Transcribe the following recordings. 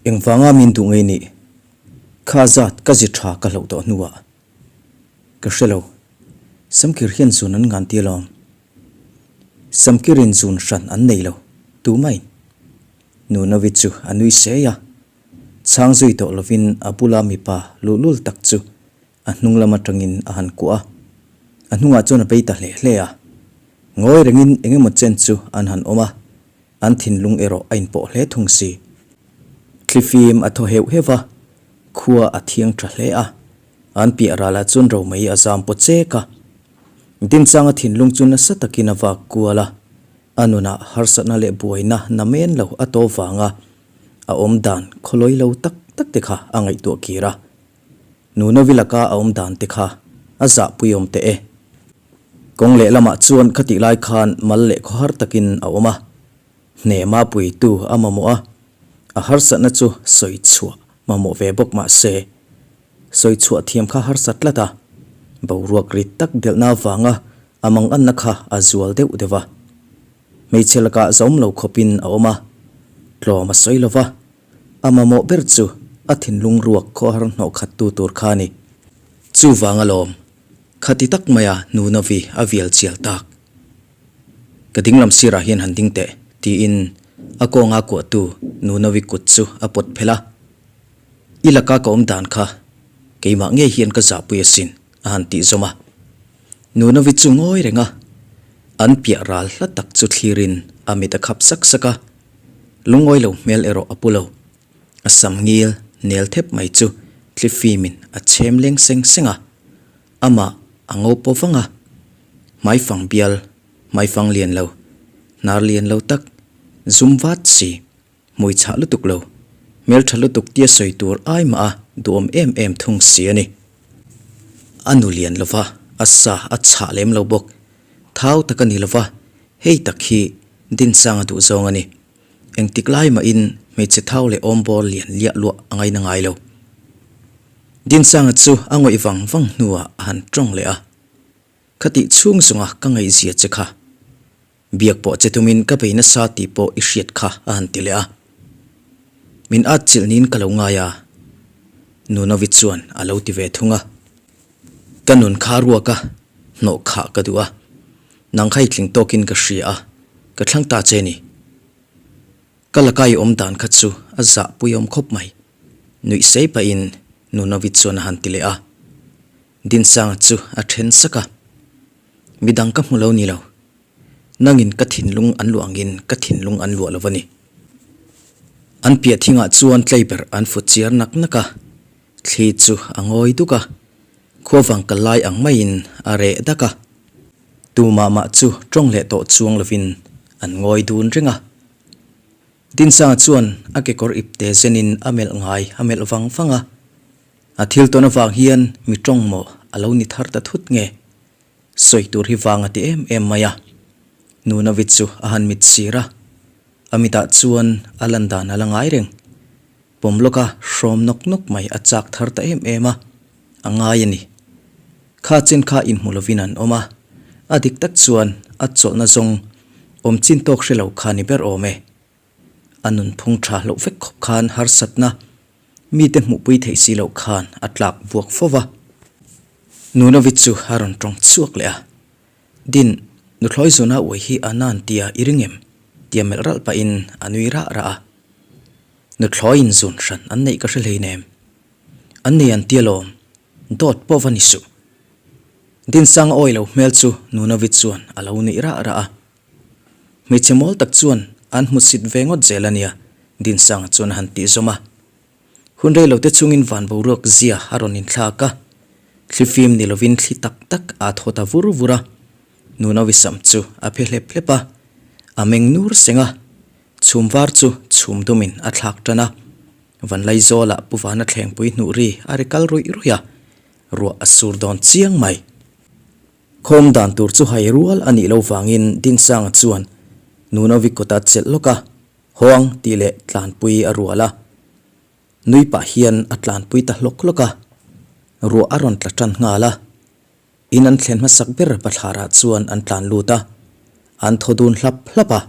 Engvanga min duh ngei nih? Kha zat ka zi tha ka hlauh tawh hnuah ka hre lo. Samkir hian zun an ngan ti alawm. Samkirin zun hran an nei lo, tumai. Nunovi chu a nui sei a, chhang zui tawh lovin a bula mipa luhlul tak chu a hnung lam atangin a han kuah a, a hnungah chuan a bei ta hle hle a. Ngawi rengin eng emaw chen chu an han awm a, an thinlung erawh a inpawh hle thung si. Thlifim a thaw heuh heuh a, khua a thiang tha hle a, an piah ralah chuan romei a zam paw chek a. Dinchanga thinlung chu nasa takin a vak kual a, a nunah harsatna leh buaina namen lo a to vanga a awm dan khawlawi lo tak tak te kha a ngaihtuah kir a. Nunovi laka a awm dan te kha a zahpuiawm teh e. Kawng lehlamah chuan khatih lai khan mal leh khawhar takin a awm a, hnema puitu a mamawh a, a harsatna chu sawi chhuah mamawh ve bawk mah se, sawi chhuah thiam kha harsa tlat a, boruak rit tak delhna avanga a manganna kha a zual deuh deuh a. Hmeichhe lakah zawm lo khawpin a awm a, tlawm a sawi lo va, A mamawh ber chu a thinlung ruak khawhar hnawh khat tu tur kha a ni. Chuvang alawm, khati tak maia Nunovi a vial chial tak. Ka dinglam sirah hian han ding teh, tiin a kawnga kuahtu Nunovi kut chu a pawt phelh a. I laka ka awm dan kha keimah ngei hian ka zahpui asin, a han tih zawm a. Nunovi chu ngawi reng a, an piah ral hla tak chu thlirin a mit a khap sak sak a. Lungawi lo hmel erawh a pu lo. A sam ngil nel thep mai chu thli fimin a chhem leng seng seng a, amah a ngo paw vang a. Hmaifang bial, hmaifang lian lo, hnar lian lo tak, zum vat si, hmui chhah lutuk lo, hmeltha lutuk tia sawi tur ai mah a duhawm em em thung si a ni. A nu lian lova, a sa a chhah lem lo bawk. Thau tak a ni lova, hei tak hi Dinsanga duh zawng a ni. Engtik lai mahin hmeichhe thau leh awmbawr lian liah luah a ngaina ngai lo. Dinsanga chu a ngawih vang vang hnuah a han tawng leh a, Khatih chhung zawnga ka ngaihzia che kha. Biak pawh che tumin ka bei nasa tih pawh i hriat kha a han ti leh a. Min at chilh niin ka lo ngai a, Nunovi chuan a lo ti ve thung a. Ka nun kha ruak a, hnawh khah ka duh a, nang kha i tling tawkin ka hria a, ka thlang ta che ni. Ka laka i awm dan kha chu a zahpui awm khawp mai, nuih sei pahin Nunovi chuan a han ti leh a. Dinsanga chu a then sak a, Midang ka hmu lo ni lo, nangin ka thinlung an luah angin ka thinlung an luah lo a ni. An piah thingah chuan tlei ber an fut chiar nak nak a, Thli chu a ngawi duk a, khuavang kal lai ang maiin a reh dak a. Tumah mah chu tawng leh tawh chuang lovin an ngawi dun reng a. Dinsanga chuan a kekawr ipte zenin a melh ngai a melh vang vang a. A thil tawn avang hian mi tawng maw a lo ni thar ta thut nge? Sawi tur hi vang a ti em em mai a. Nunavit chu a han mit sir a, a mitah chuan a lan dan a la ngai reng. Pawm lawka hrawm nawk nawk mai a chak thar ta em em a, a ngai a ni. Kha chen kha inhmu lovin an awm a, a dik tak chuan a chawlhna zawng awm chin tawk hre lo kha ni ber awm e. A nunphung tha hloh vek khawp khan harsatna mite hmuhpui theih si loh khan a tlak buak fo va. Nunovi chu a rawn tawng chhuak leh a, Din, nuthlawi zuna uai hi a nan tia i ring em? tia melh ralh pahin a nui rah rah a. Nuthlawi in zun hran an neih ka hre hleinem. An nei an ti alawm, dawt pawh va ni suh. Dinsanga awi lo hmel chu Nunovi chuan a lo nuih rah rah a. Hmeichhe mawl tak chuan an hmusit ve ngawt zel a nia, Dinsanga chuan a han tih zawm a. Hun rei lo te chungin van boruak zia a rawn inthlak a, thli fim ni lovin thli tak tak aa thaw ta vur vur a. Nunovi sam chu a phe hlep hlep a, a meng nur seng a. Chhum var chu chhum dumin a thlak tan a, Vanlaizawlah Pu Vana thlengpui hnuh ri a ri kal ruih ruih a, ruah a sur dawn chiang mai. Khawm dan tur chu hai rual a nih lo vangin Dinsanga chuan Nunovi kawta chelh lawk a, Hawng tih leh tlanpui a rual a. Nui pah hian a tlanpui ta hlawk hlawk a, ruah a rawn tla tan nghal a. In an thlen hmasak ber bathlarah chuan an tlan lut a, an thaw dun hlap hlap a.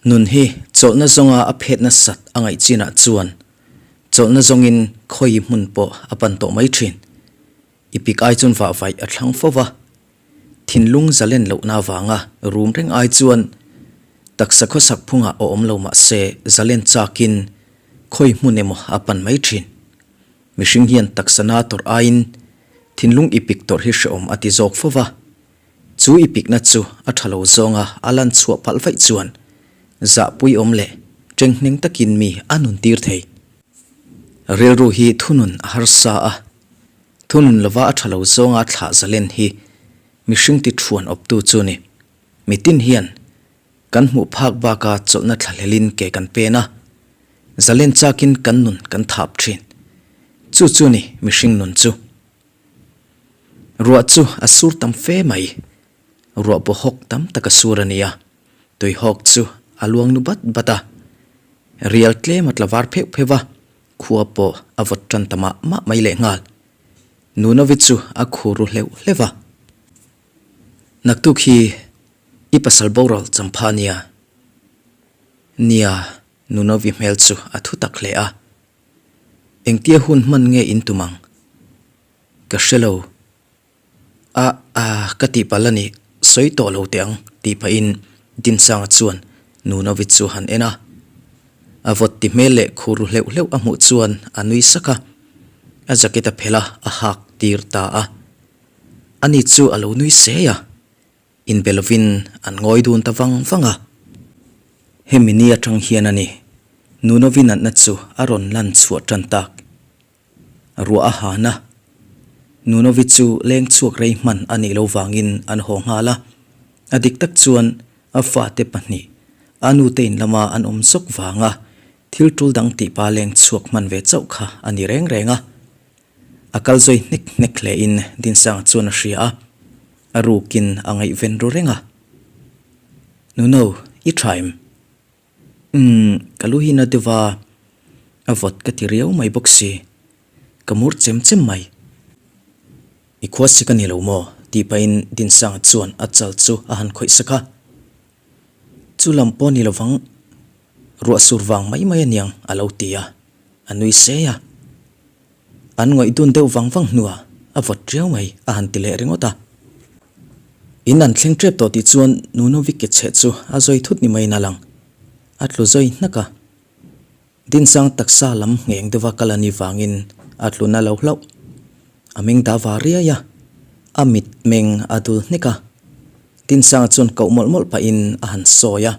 Nun hi Chawlhna zawnga a phet nasat a ngaih chinah chuan chawlhna zawngin khawi hmun pawh a pan tawh mai thin. I pik ai chuan vah vaih a thlang fo va, thinlung zalen lohna avanga rum reng ai chuan taksa khawsak phungah a awm lo mah se zalen chakin khawi hmun emaw a pan mai thin. Mihring hian taksa na tawrh aiin thinlung i pik tawrh hi hrehawm a ti zawk fo va, chu i pikna chu a tha lo zawnga a lan chhuah palh vaih chuan zahpuiawm leh tenghneng takin mi a nun tir thei. Rilru hi thunun a harsa a, thunun lova a tha lo zawnga thlah zalen hi mihring ti thuan awptu chu ni. Mitin hian Kan hmuh phak baka chawlhna thlahlelin ke kan pen a, zalen chakin kan nun kan thap thin. Chu chu ni mihring nun chu. Ruah chu a sur tam fe mai. Ruah paw hawk tam tak a sur a nia. Tui hawk chu a luang nu bat bat a. Rial tlem a tla var pheuh pheuh a, khua pawh a vawt tan ta mah mah mai lehnghal. Nunovi chu a khu ru hleuh hleuh a. Naktuk hi i pasal boral champha nia. Nia, Nunovi hmel chu a thu tak hle a. Engtia hun hman nge in tum ang? Ka hre lo. A, a, ka tihpalh a ni, sawi tawh lo teh ang, tih pahin Dinsanga chuan Nunovi chu han en a. A vawt ti hmel leh khur ru hleuh hleuh a hmuh chuan a nui sak a, a jacket a phelh a, a hak tir ta a. Ani chu a lo nui sei a, inbe lovin an ngawi dun ta vang vang a. Hemi ni atang hian a ni, Nunovi natna chu a rawn lan chhuah tan tak. Ruah a han a, Nunovi chu leng chhuak rei hman a nih lo vangin an haw nghal a. A dik tak chuan a fate pahnih, a nute in lama an awm zawk vanga thil tul dang tih pa leng chhuak hman ve chauh kha a ni reng reng a. A kal zawi hnek hnek hle in Dinsanga chuan a hria a, a rukin a ngaihven ru reng a. Nuno, i tha em? Umm, ka lu hi na deuh a, a vawt ka ti riau mai bawk si, ka mur chem chem mai. I khua sik a ni lo maw? tih pahin Dinsanga chuan a chal chu a han khawih sak a. Chu lam pawh ni lovang, ruah sur vang mai mai aniang a lo ti a, a nui sei a. An ngawih dun deuh vang vang hnuah a vawt riau mai a han ti leh ringawt a. In an thleng tep tawh tih chuan Nunovi ke chheh chu a zawi thut ni maiin a lang. A tlu zawi hnak a. Dinsang taksa lam ngheng deuha kal a nih vangin a tlu na lo hlauh. A meng da va riai a, a mit meng a dul hnek a. Dinsanga chuan koh mawlh mawlh pahin a han sawi a.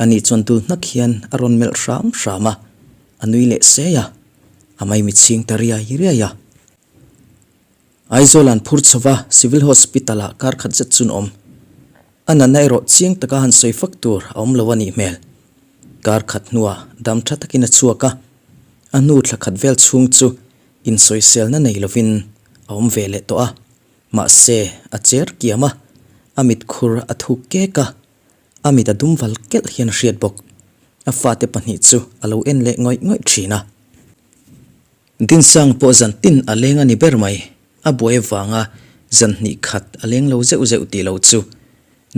Ani chuan dul hnak hian a rawn melh hram hram a, a nui leh sei a, a maimi chhing ta riai riai a. Aizawl an phur chho va, Civil Hospital ah kar khat zet chun awm. A natna erawh chiang taka han sawi fak tur a awm lo a nih hmel. Kar khat hnuah dam tha takin a chhuak a, a hnu thla khat vel chhung chu insawiselna nei lovin a awm ve leh tawh a. Mahse, a cher kiam a, a mit khur a thuk kek a, a mit a dum val kelh hian a hriat bawk. A fate pahnih chu a lo en leh ngawih ngawih thin a. Dinsang pawh zan tin a leng a ni ber mai. A buai avanga zan hnih khat a leng lo zeuh zeuh tih lo chu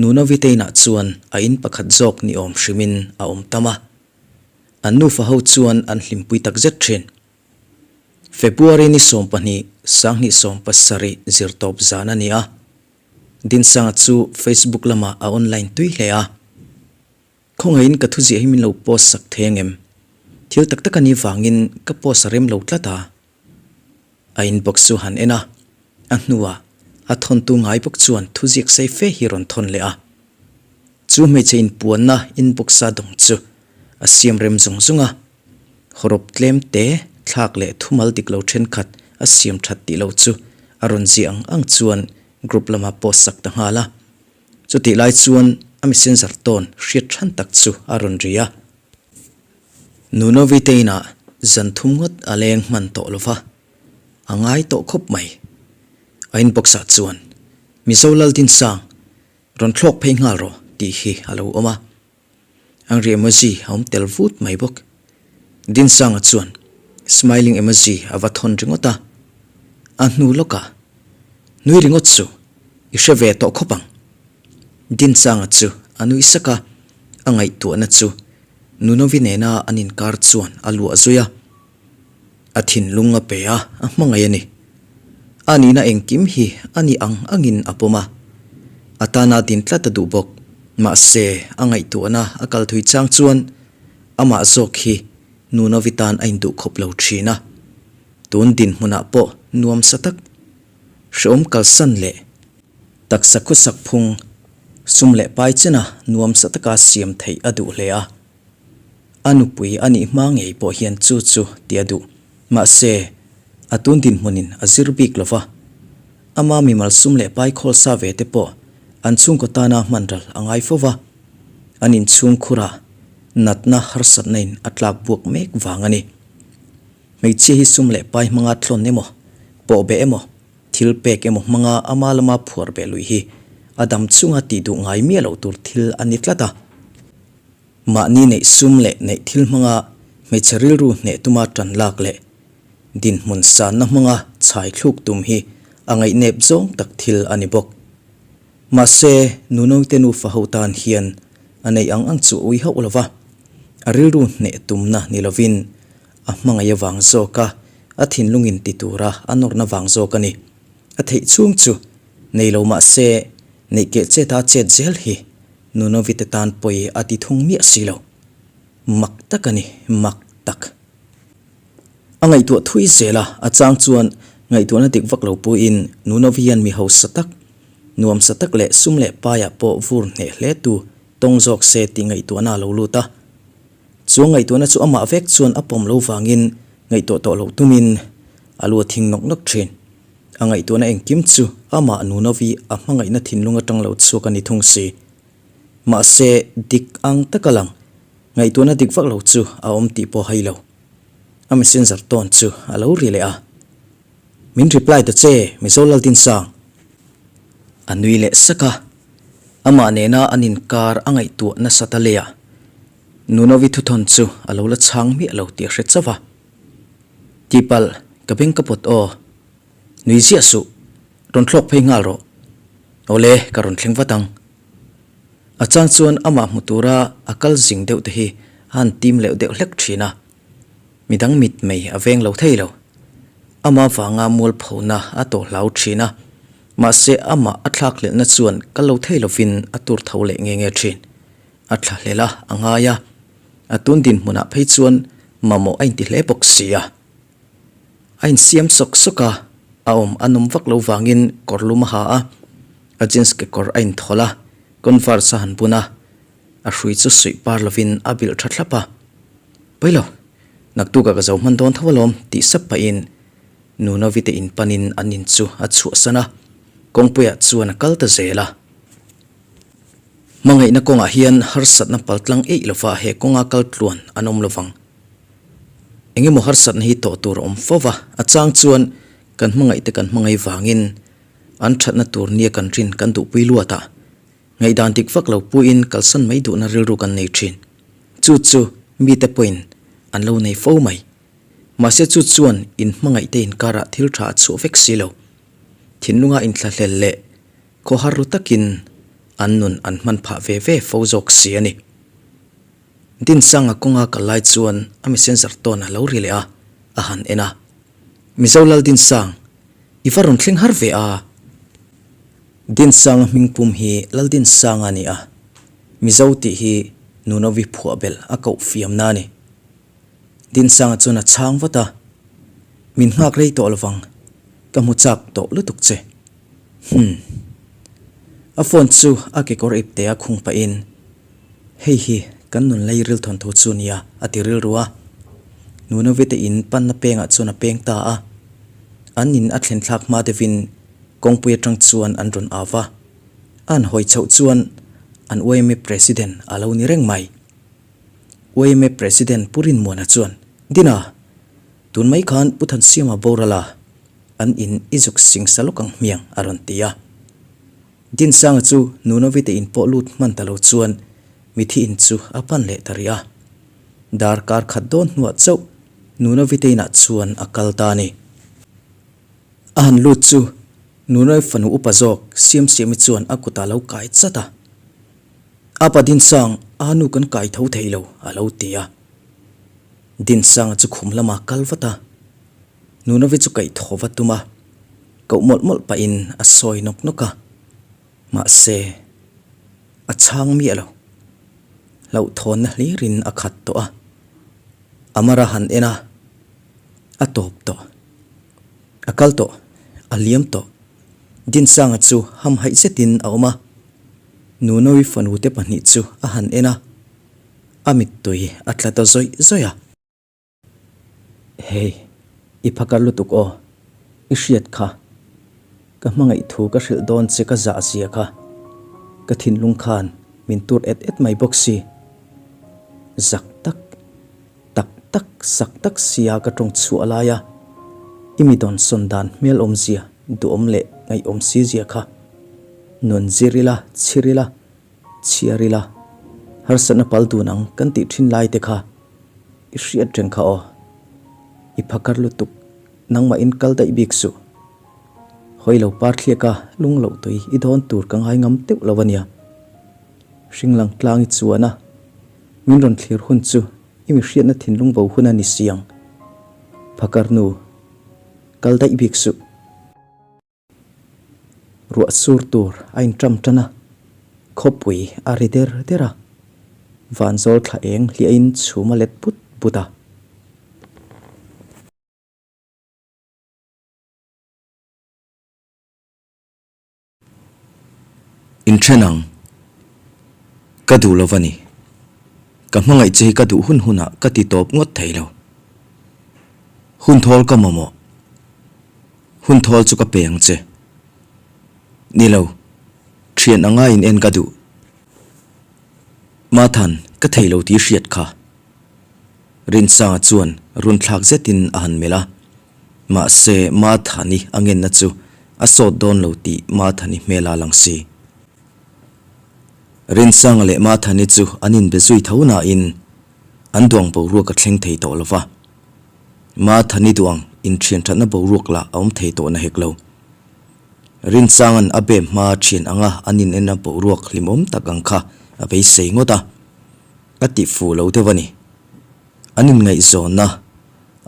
Nunaviteinah chuan a in pakhat zawk ni awm hrimin a awm tam a. An nufa ho chuan an hlimpui tak zet thin. February ni 12, 2017 zirtawp zan a ni a. Dinsanga chu Facebook lamah a online tui hle a. Khawngaihin ka thuziah hi min lo post sak thei angem? Thil tak tak a nih vangin ka post a rem lo tlat a. A inbox chu han en a, a hnuah a thawntu ngai bawk chuan thuziak sei fe hi rawn thawn leh a. Chu hmeichhe inpuanna inbox a dawng chu a siam rem zung zung a. Hawrawp tlem te thlak leh thumal dik lo thenkhat a siam that tih lo chu a rawn ziah ang ang chuan group lama post sak ta nghal a. Chutih lai chuan a messenger tawn hriat than tak chu a rawn ri a. Nunovi te inah zan thum ngawt a leng hman tawh lo va, a ngai tawh khawp mai. A inbox ah chuan Mizo Laldinsang rawn thlawk phei nghal rawh tih hi a lo awm a. Angry emoji a awm tel vut mai bawk. Dinsanga chuan smiling emoji a va thawn ringawt a, a hnu lawkah, Nui ringawt chu i hre ve tawh khawp ang. Dinsanga chu a nui sak a, a ngaihtuahna chu. Nunovi nena an inkar chuan a luah zui a. A thinlung a pe a, a hmangaih a ni. A nihna engkim hi a ni ang angin a pawm a. A tana din tlat a duh bawk. Mahse, a ngaihtuahna a kal thui chang chuan amah zawk hi Nunovi tan a induh khawp lo thin a. Tun dinhmunah pawh nuamsa tak, hrehawm kalsan leh taksa khawsak phung sum leh pai chena nuamsa taka siam theih a duh hle a. A nupui a nih hma ngei pawh hian chu chu ti a duh. Mahse, a tun dinhmunin a zir bik lo va. Ama mimal sum leh pai khawl sa ve te pawh an chhungkaw tana hman ral a ngai fo va. An inchhung khurah natna harsatna in a tlak buak mek vang a ni. Hmeichhia hi sum leh pai hmanga tlawn emaw, pawh beh emaw, thil pek emaw hmanga ama lama phuar beh luih hi a dam chunga tih duh ngai miah loh tur thil a ni tlat a. Mahni neih sum leh neih thil hmanga hmeichhe rilru hneh tuma tan lak leh dinhmun sanna hmanga chhai thluk tum hi a ngaihnep zawng tak thil a ni bawk. Mahse, Nunoite nufa ho tan hian a neih ang ang chu a ui hauh lo va, a rilru hneh tumna ni lovin a hmangaih avang zawka a thinlungin ti tura a nawrna vang zawk a ni. A theih chhung chu nei lo mahse, neih keh cheta chet zel hi Nunovite tan pawi a ti thung miah si lo. Mak tak a ni, mak tak. A ngaihtuah thui zel a, a chang chuan ngaihtuahna dik vak lo puiin Nunovi hian mi hausa tak, nuamsa tak leh sum leh paiah pawh vur hneh hle tu tawng zawk se tih ngaihtuahna a lo lut a. Chu a ngaihtuahna chu amah vek chuan a pawm lo vangin ngaihtuah tawh lo tumin a lu a thing nawk nawk thin. A ngaihtuahna engkim chu amah Nunovi a hmangaihna thinlung atang lo chhuak a ni thung si. Mahse, dik ang taka lang, ngaihtuahna dik vak lo chu a awm tih pawh hai lo. A messenger tawn chu a lo ri leh a. Min reply ta che, Mizo Laldinsang. A nui leh sak a. Amah nena an inkar a ngaihtuah nasa ta le a. Nunovi thuthawn chu a lo la chhang miah lo tih a hre chauh a. Tihpalh, ka beng ka pawt aw. Nui ziah suh, rawn thlawk phei nghal rawh. Awle, ka rawn thleng vat ang. A chang chuan amah hmu tura a kal zing deuh te hi a han tim leuh deuh hlek thin a. Midang mit mei a veng lo thei lo. Amah vanga mualphona a tawh hlau thin a, mahse amah a thlakhlelhna chuan kal lo thei lovin a tur tho leh nge nge thin. A thlahlel a, a ngai a. A tun dinhmunah phei chuan mamawh a inti hle bawk si a. A insiam sawk sawk a, a awm a nawm vak lo vangin kawr lum a ha a, a jeans kekawr a inthawlh a, converse a han bun a, a hrui chu suih par lovin a bilh tha thlap a. Pailo, naktukah ka zo hman dawn tho alawm tih sap pahin Nunovi te in panin an in chu a chhuahsan a, kawngpuiah chuan a kal ta zel a. Hmangaihna kawngah hian harsatna paltlang eih lova he kawnga kal tluan an awm lovang. Eng emaw harsatna hi tawh tur a awm fo va, a chang chuan kan hmangaihte kan hmangaih vangin an thatna tur nia kan rin kan duhpui luat a, ngaihdan dik vak lo puiin kalsan mai duhna rilru kan nei thin. Chu chu mite pawhin an lo nei fo mai. Mahse chu chuan in hmangaihte inkarah thil tha a chhuah vek si lo. Thinlunga inthlahlel leh khawhar ru takin an nun an hman phah ve ve fo zawk si a ni. Dinsanga kawnga kal lai chuan a messenger tawn a lo ri leh a, a han en a. Mizo Lal Dinsang, i va rawn thleng har ve a? Dinsanga hmingpum hi Lal Dinsanga a ni a, Mizo tih hi Nunovi phuah belh a koh fiamna a ni. Dinsanga chuan a chhang vat a, Min nghak rei tawh lovang, ka hmu chak tawh lutuk che. Humm. A phone chu a kekawr ipte a khung pahin, Hei hi kan nun lei ril thawnthu chu nia, a ti rilru a. Nunovite in panna pengah chuan a peng ta a. An in a thlen thlak hma deuhin kawngpui atang chuan an rawn au va. A han hawi chhoh chuan an yma President a lo ni reng mai. Yma President Pu Rinmuana chuan, Dina, tun mai khan Pu Thansiama boral a, an in i zuk sing sa lawk ang hmiang, a rawn ti a. Dinsanga chu Nunovite in pawh lut hman ta lo chuan mithi in chu a pan leh ta rih a. Darkar khat dawn hnuah chauh Nunovite inah chuan a kal ta a ni. A han lut chu Nunoi fanu upa zawk Siamsiami chuan a kutah a lo kai chat a. Apa Dinsang, Anu kan kai tho thei lo, a lo ti a. Dinsanga chu khum lamah kal vat a, Nunovi chu kaih thaw va tum a, koh mawlh mawlh pahin a sawi nawk nawk a. Mahse, a chhang miah lo. Hlauhthawnna hlirin a khat tawh a. Amara han en a, a tawp tawh. A kal tawh, a liam tawh. Dinsanga chu hamhaih zetin a awm a. Nunovi fanu te pahnih chu a han en a, a mittui a tla ta zawih zawih a. Hei, i phakar lutuk aw, i hriat kha. Ka hmangaih thu ka hrilh dawn che ka zah zia kha. Ka thinlung khan min tur et et mai bawk si. Zak tak, tak tak, sak tak sia ka tawng chhuah lai a, i mi dawnsawn dan hmel awmzia, duhawm leh ngaihawm si zia kha. Nun zir ila, chhir ila, chhiar ila, harsatna pal dun ang kan tih thin lai te kha. I hriat reng kha aw. I phakar lutuk, nangmah in kal daih bik suh. Hawi lo par thliak a, lung loh tui i dawn tur ka ngai ngam teuh lo a nia. Hring lang tlang i chuan a, min rawn thlir hun chu i mi hriatna thinlung bo hun a ni si ang. Phakar nu, kal daih bik suh. Ruah sur tur a inṭam ṭan a, khawpui a ri der der a, vanzawl thla eng hliahin chhum a let but but a. Inṭhen ang, ka duh lo va ni. Ka hmangaih che hi ka duh hun hunah ka ti tawp ngawt thei lo. Hun thawl ka mamawh. Hun thawl chu ka pe ang che. Ni lo, thian anga in en ka duh. Mathan, ka thei lo tih hriat kha. Rinsanga chuan run thlak zetin a han melh a. Mahse, Mathani a ngenna chu a sawt dawn lo tih Mathani hmel a lang si. Rinsanga leh Mathani chu an inbe zui tho nain an duang boruak a thleng thei tawh lo va. Mathani duang inthian thatna boruak lah a awm thei tawh na hek lo. Rinchanga'n a bem hma thian anga an inenna boruak hlimawm tak ang kha a beisei ngawt a, a ti fuh lo deuh a ni. An inngaihzawnna,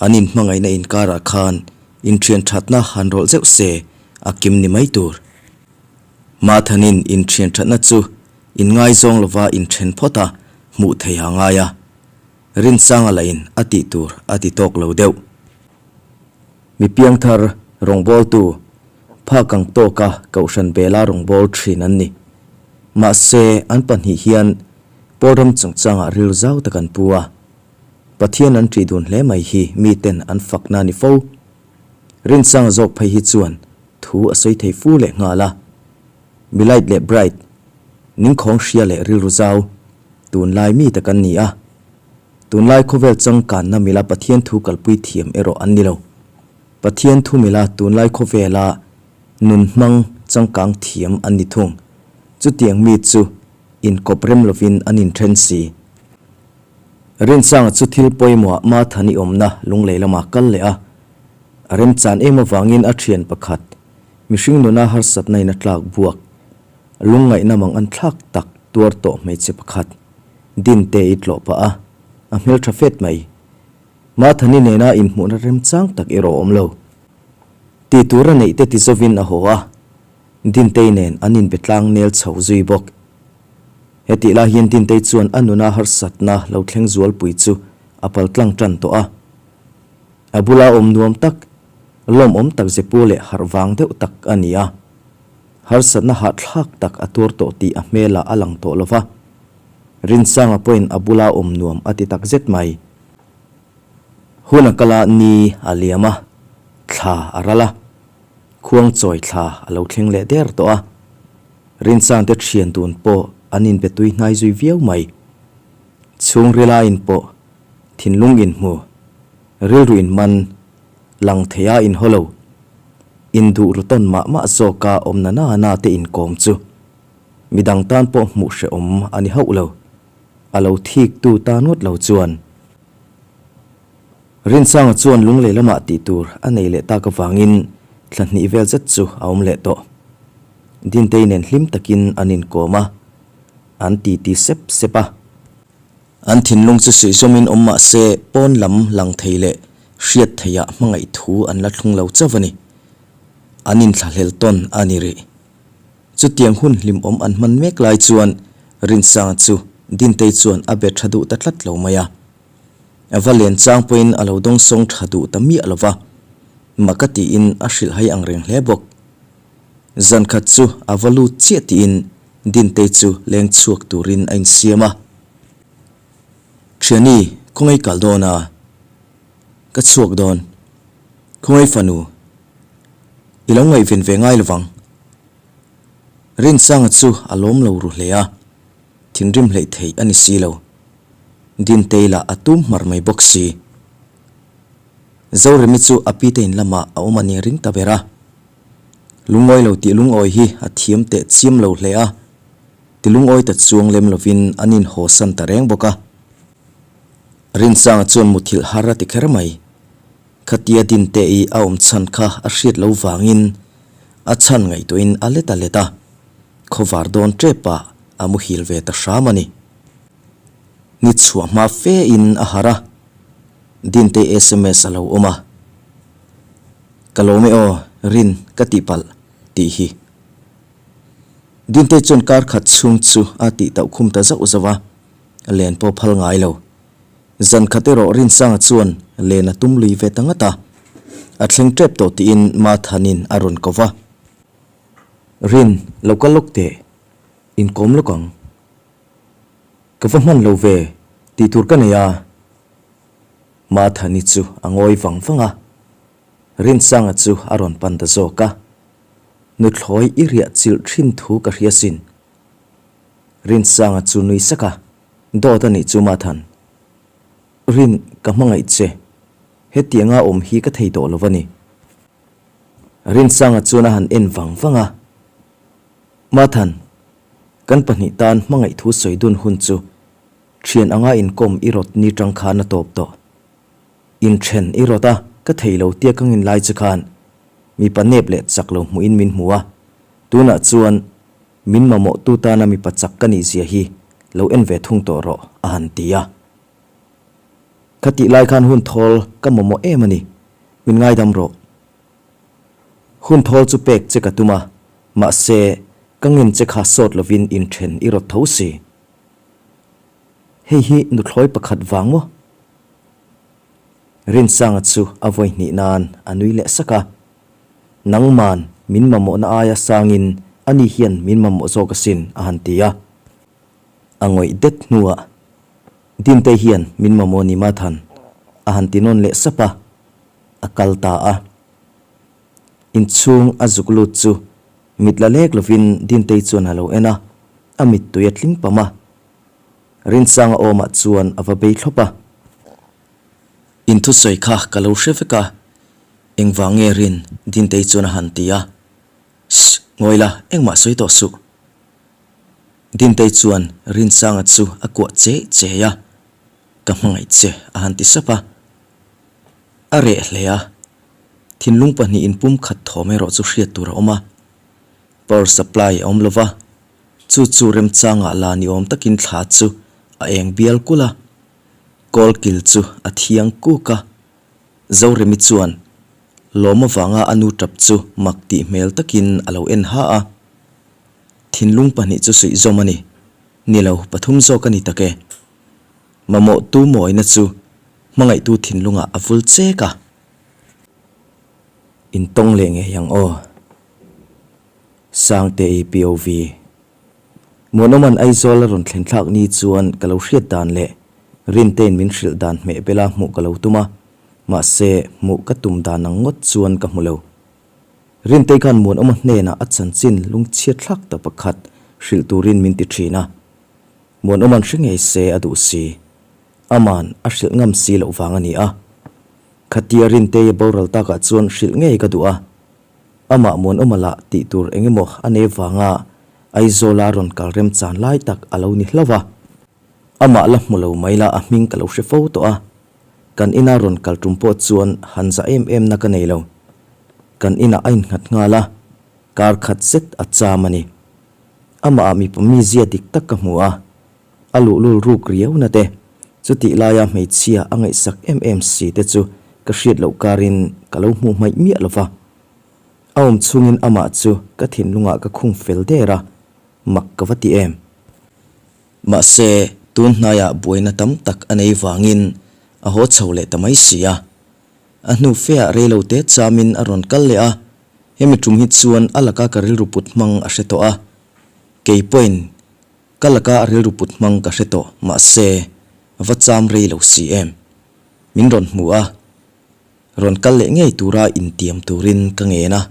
an inhmangaihna inkarah khan inthian thatna han rawlh zeuh se a kim ni mai tur. Mathanin inthian thatna chu inngaizawng lova inthen phawt a hmuh theiha ngai a. Rinsanga lahin a tih tur a ti tawk lo deuh. Mi piangthar rawngbawltu phak ang tawka Kohhran Bela rawngbâwl thin an ni. Mahse, an pahnih hian Pawlram chungchangah rilru zau tak an pu a. Pathian an ṭih dun hle mai hi miten an fakna a ni fo. Rinsanga zawk phei hi chuan thu a sawi thei fu leh nghal a. Mi light leh bright, ningkhawng hria leh rilru zau, tunlai mi tak an ni a. Tunlai khawvel changkanna mila Pathian thu kalpui thiam erawh an ni lo. Pathian thu mila tunlai khawvela nun hmang changkang thiam an ni thung. Chutiang mi chu inkawp rem lovin an inthen si. Rinsanga chu thil pawimawhah Mathani awmna lunglei lamah kal leh a. A remchan em avangin a thian pakhat Mihring nuna harsatna in a tlak buak, lungngaihna mang an thlak tak tuar tawh hmeichhe pakhat, Dinte i tlawh pah a, a hmeltha fet mai. Mathani nena inhmuhna remchang tak erawh a awm lo. Tih tur a neih te ti zovin a haw a, Dintei nen an inbe tlang nel chho zui bawk. Hetih lai hian Dintei chuan a nuna harsatna lo thleng zualpui chu a paltlang tan tawh a. A bula awm nuam tak, lawmawm tak zepu leh harh vang deuh tak a ni a. Harsatna hahthlak tak a tuar tawh tih a hmelah a lang tawh lo va. Rinsanga pawhin a bula awm nuam a ti tak zet mai. Hun a kal a, ni a liam a, thla a ral a, khuang chawi thla a lo thleng leh der tawh a. Rinsangte thian dun pawh an inbe tui hnai zui viau mai. Chhungrila inpawh Thinlung inhmu, rilru inman, lang theia inhaw lo, induh ru tawn mah mah zawka awm na na na te inkawm chu midang tan pawh hmuh hrehawm a ni hauh lo, a lo thik tu ta ngawt lo chuan. Rinsanga chuan lunglei lamah tih tur a nei leh tak avangin thla hnih vel zet chu a awm leh tawh. Dintei nen hlim takin an inkawm a, an titi sep sep a. An thinlung chu suihzawmin awm mah se pawn lam lang thei leh hriat theihah hmangaih thu an la thlung lo chauh a ni. An inthlahlel tawn a ni rih. Chutiang hun hlimawm an hman mek lai chuan Rinsanga chu Dintei chuan a be tha duh ta tlat lo mai a. A va len chang pawhin a lo dawngsawng tha duh ta miah lo va, maka tiin a hrilhhai ang reng hle bawk. Zan khat chu a va lut chiah tiin Dintei chu leng chhuak turin a insiam a. Thiani, khawngaih kal dawn a? Ka chhuak dawn. Khawngaih fanu, i lo ngaihven ve ngai lovang. Rinsanga chu a lawm lo ru hle a, thinrim hleih theih a ni si lo. Dintei lah a tum hmar mai bawk si. Zoremi chu a pite in lamah a awm a ni ring ta ber a. Lungawi lo tih lungawi hi a thiam teh chiam lo hle a, ti lungawi ta chuang lem lovin an inhawsan ta reng bawk a. Rinsanga chuan muthilh har a ti kher mai. Khatia Dinte-i a awm chhan kha a hriat lo vangin a chhan ngaihtuahin a let a let a, khawvar dawn tep ah a muhil ve ta hram a ni. Ni chhuah hma fe in a harh a, Dinte sms a lo awm a. Ka lawm e aw, Rin ka tihpalh tih hi. Dinte chuan kar khat chhung chu a tih tauh khum ta zauh zauh a, len pawh phal ngai lo. Zan khat erawh Rinsanga chuan len a tum lui ve ta ngat a, a thleng tep tawh tiin Mathanin a rawn ko va. Rin, lo kal lawk teh, inkawm lawk ang. Ka va hman lo ve, tih tur ka nei a. Mathani chu a ngawi vang vang a, Rinsanga chu a rawn pan ta zawk a. Nuthlawi i riah chilh thin thu ka hria sin. Rinsanga chu nui sak a, Dawt a nih chu Mathan. Rin, ka hmangaih che. Hetianga awm hi ka thei tawh lo a ni. Rinsanga chuan a han en vang vang a, Mathan, kan pahnih tan hmangaih thu sawi dun hun chu thian anga inkawm i rawt ni tang khan a tawp tawh. Inthen i rawt a, ka thei lo tia ka ngin lai che khan mipa nep leh chak lo hmuhin min hmu a, tunah chuan min mamawh tu tana mipa chak ka nih zia hi lo en ve thung tawh rawh a han ti a. Ka tih lai khan hun thawl ka mamawh em a ni, min ngaidam rawh. Hun thawl chu pek che ka tum a, mahse ka ngen che kha sawt lovin inthen i rawt tho si. Hei hi nuthlawi pakhat vang maw? Rinsanga chu a vawi hnih nan a nui leh sak a. Nangman min mamawhna aia sangin ani hian min mamawh zawk asin a han ti a. A ngawih det hnuah Dintei hian min mamawh ni Mathan a han ti nawn leh sap a, a kal ta a. Inchhung a zuk lut chu mit la lek lovin Dintei chuan a lo en a, a mittui a tling pam a. Rinsanga awmah chuan a va bei thlawp a. In thusawi kha ka lo hre vek a, engvang nge Rin? Dintei chuan a han ti a. Shh, ngawi la, engmah sawi tawh suh. Dintei chuan Rinsanga chu a kuah che che a, Ka hmangaih che a han ti sap a. A reh hle a, thinlung pahnihin pum khat thawm erawh chu hriat tur a awm a. Power supply a awm lo va, chu chu remchangah la ni awm takin thla chu a eng bial kulh a, kawlkil chu a thiang kuk a. Zoremi chuan lawm avanga a nu tap chu mak tih hmel takin a lo en ha a. Thinlung pahnih chu suih zawm a ni, ni lo pathum zawk a ni tak e. Mamawhtu mawina chu hmangaihtu thinlungah a vul chek a. Intawng leh ngei ang aw. Sangte-i POV. Muanawman Aizawl a rawn thlen thlak ni chuan ka lo hriat dan leh Rintein min hrilh dan hmeh bela hmuh ka lo tum a, mahse hmuh ka tum dan ang ngawt chuan ka hmu lo. Rintei khan Muanawma hnenah a chanchin lungchhiat thlak ta pakhat hrilh turin min ti thin a. Muanawman hre ngei se a duh si. Aman a hrilh ngam si loh vang a ni a. Khatia Rintei a boral takah chuan hrilh ngei ka duh a. Amah Muanawma lah tih tur eng emaw a nei vanga Aizawla rawn kal remchan lai tak a lo ni hlauh a. Amah la hmu lo mai la a hming ka lo hre fo tawh a. Kan ina rawn kal tum pawh chuan han za em em na ka nei lo. Kan inah a innghat nghal a, kar khat zet a cham a ni. Amah ah mipa mizia dik tak ka hmu a, a luhlul ruk riau na te. Chutih laia hmeichhia a ngaihsak em em si te chu ka hriat loh karin ka lo hmuh hmaih miah lo va. A awm chhungin amah chu ka thinlungah ka khung fel der a, mak ka va ti em. Mahse, tun hnaiah buaina tam tak a nei vangin a haw chho leh ta mai si a. A hnu feah reilote chamin a rawn kal leh a, hemi tum hi chuan a laka ka rilru put hmang a hre tawh a. Kei pawhin ka laka a rilru put hmang ka hre tawh, mahse, va cham rei lo si em. Min rawn hmu a, rawn kal leh ngei tura intiam turin ka ngen a.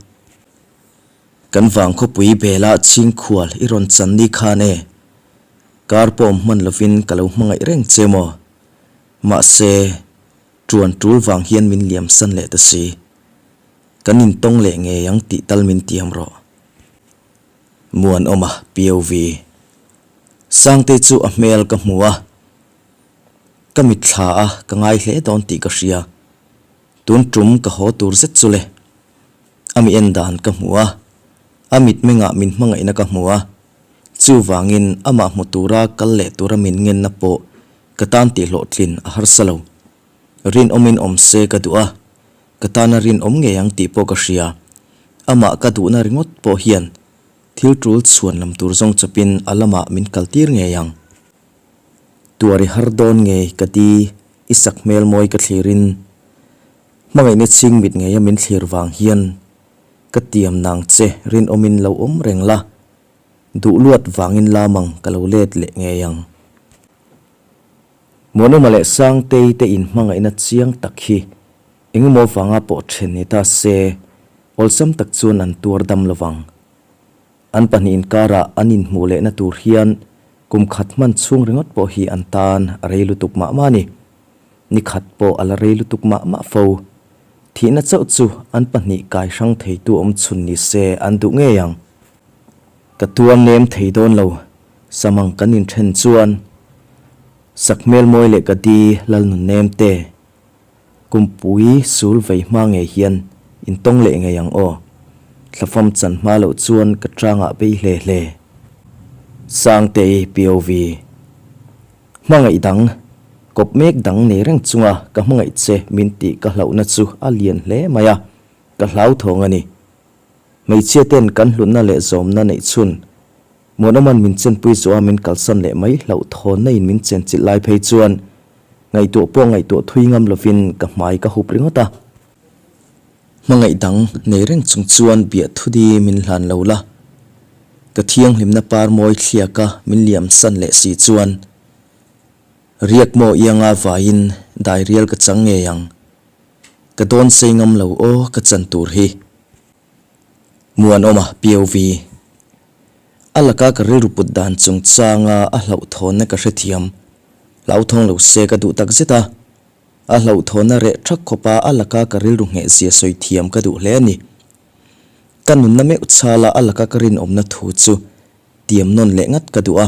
Kan vang khawpui bela chhingkhual i rawn chan ni khan e, kar pawm hman lovin ka lo hmangaih reng che maw? Mahse, ṭuan ṭul vang hian min liam san leh ta si. Kan intawng leh ngei ang tih tal min tiam rawh. Muanawma POV. Sangtei chu a hmel ka hmu a, ka mitthla a ka ngai hle dawn tih ka hria. Tun ṭum ka haw tur zet chu le. A mi en dan ka hmu a, a mitmengah min hmangaihna ka hmu a, chuvangin amah hmu tura kal leh tura min ngenna pawh ka tan tihhlawhtlin a harsa lo. Rinawmin awm se ka duh a, ka tana rinawm ngei ang tih pawh ka hria. Amah ka duhna ringawt pawh hian thil tul chhuan lam tur zawng chawpin a lamah min kaltir ngei ang. Tuar i har dawn ngei ka ti, i sak hmel mawi ka thlirin Hmangaihna chhing mit ngeia min thlir vang hian ka tiam nang che rinawmin lo awm reng la, duh luat vangin lamang ka lo let leh ngei ang. Muanawma leh Sangtei te inhmangaihna chiang tak hi engemaw vanga pawh then ni ta se awlsam tak chuan an tuar dam lovang. An pahnih inkarah an inhmuh lehna tur hian kum khat hman chhung ringawt pawh hi an tan a rei lutuk mah mah a ni. Ni khat pawh a la rei lutuk mah mah fo. Thihna chauh chu an pahnih kai hrang theitu awm chhun ni se an duh ngei ang. Ka tuar nem thei dawn lo, samang kan inthen chuan Sakhmel mawi leh ka di Lalnun nem te. Kumpui sul vei hma ngei hian intawng leh ngei ang aw. Thlafam chan hma loh chuan ka tangah bei hle hle. Sangtei POV. Hmangaih dang, kawp mek dang nei reng chunga ka hmangaih che min tih ka hlauhna chu a lian hle mai a, ka hlauthawng a ni. Hmeichhia ten kan hlutna leh zawmna neih chhun Muanawman min chenpui zawha min kalsan leh mai hlauhthawnna in min chenchilh lai phei chuan ngaihtuah pawh ngaihtuah thui ngam lovin ka hmai ka hup ringawt a. Hmangaih dang nei reng chung chuan biah thudi min hlan lo la, ka thianghlimna par mawi thliaka min liam san leh si chuan riak maw ianga vaiin dairial ka chang ngei ang. Ka dawn sei ngam lo aw ka chan tur hi. Muanawma POV. A laka ka rilru put dan chungchanga a hlauhthawnna ka hrethiam. Hlauthawng lo se ka duh tak zet a. A hlauhthawnna reh thak khawpa a laka ka rilru nghehzia sawi thiam ka duh hle a ni. Ka nunna meuh chhala a laka ka rinawmna thu chu tiam nawn leh ngat ka duh a.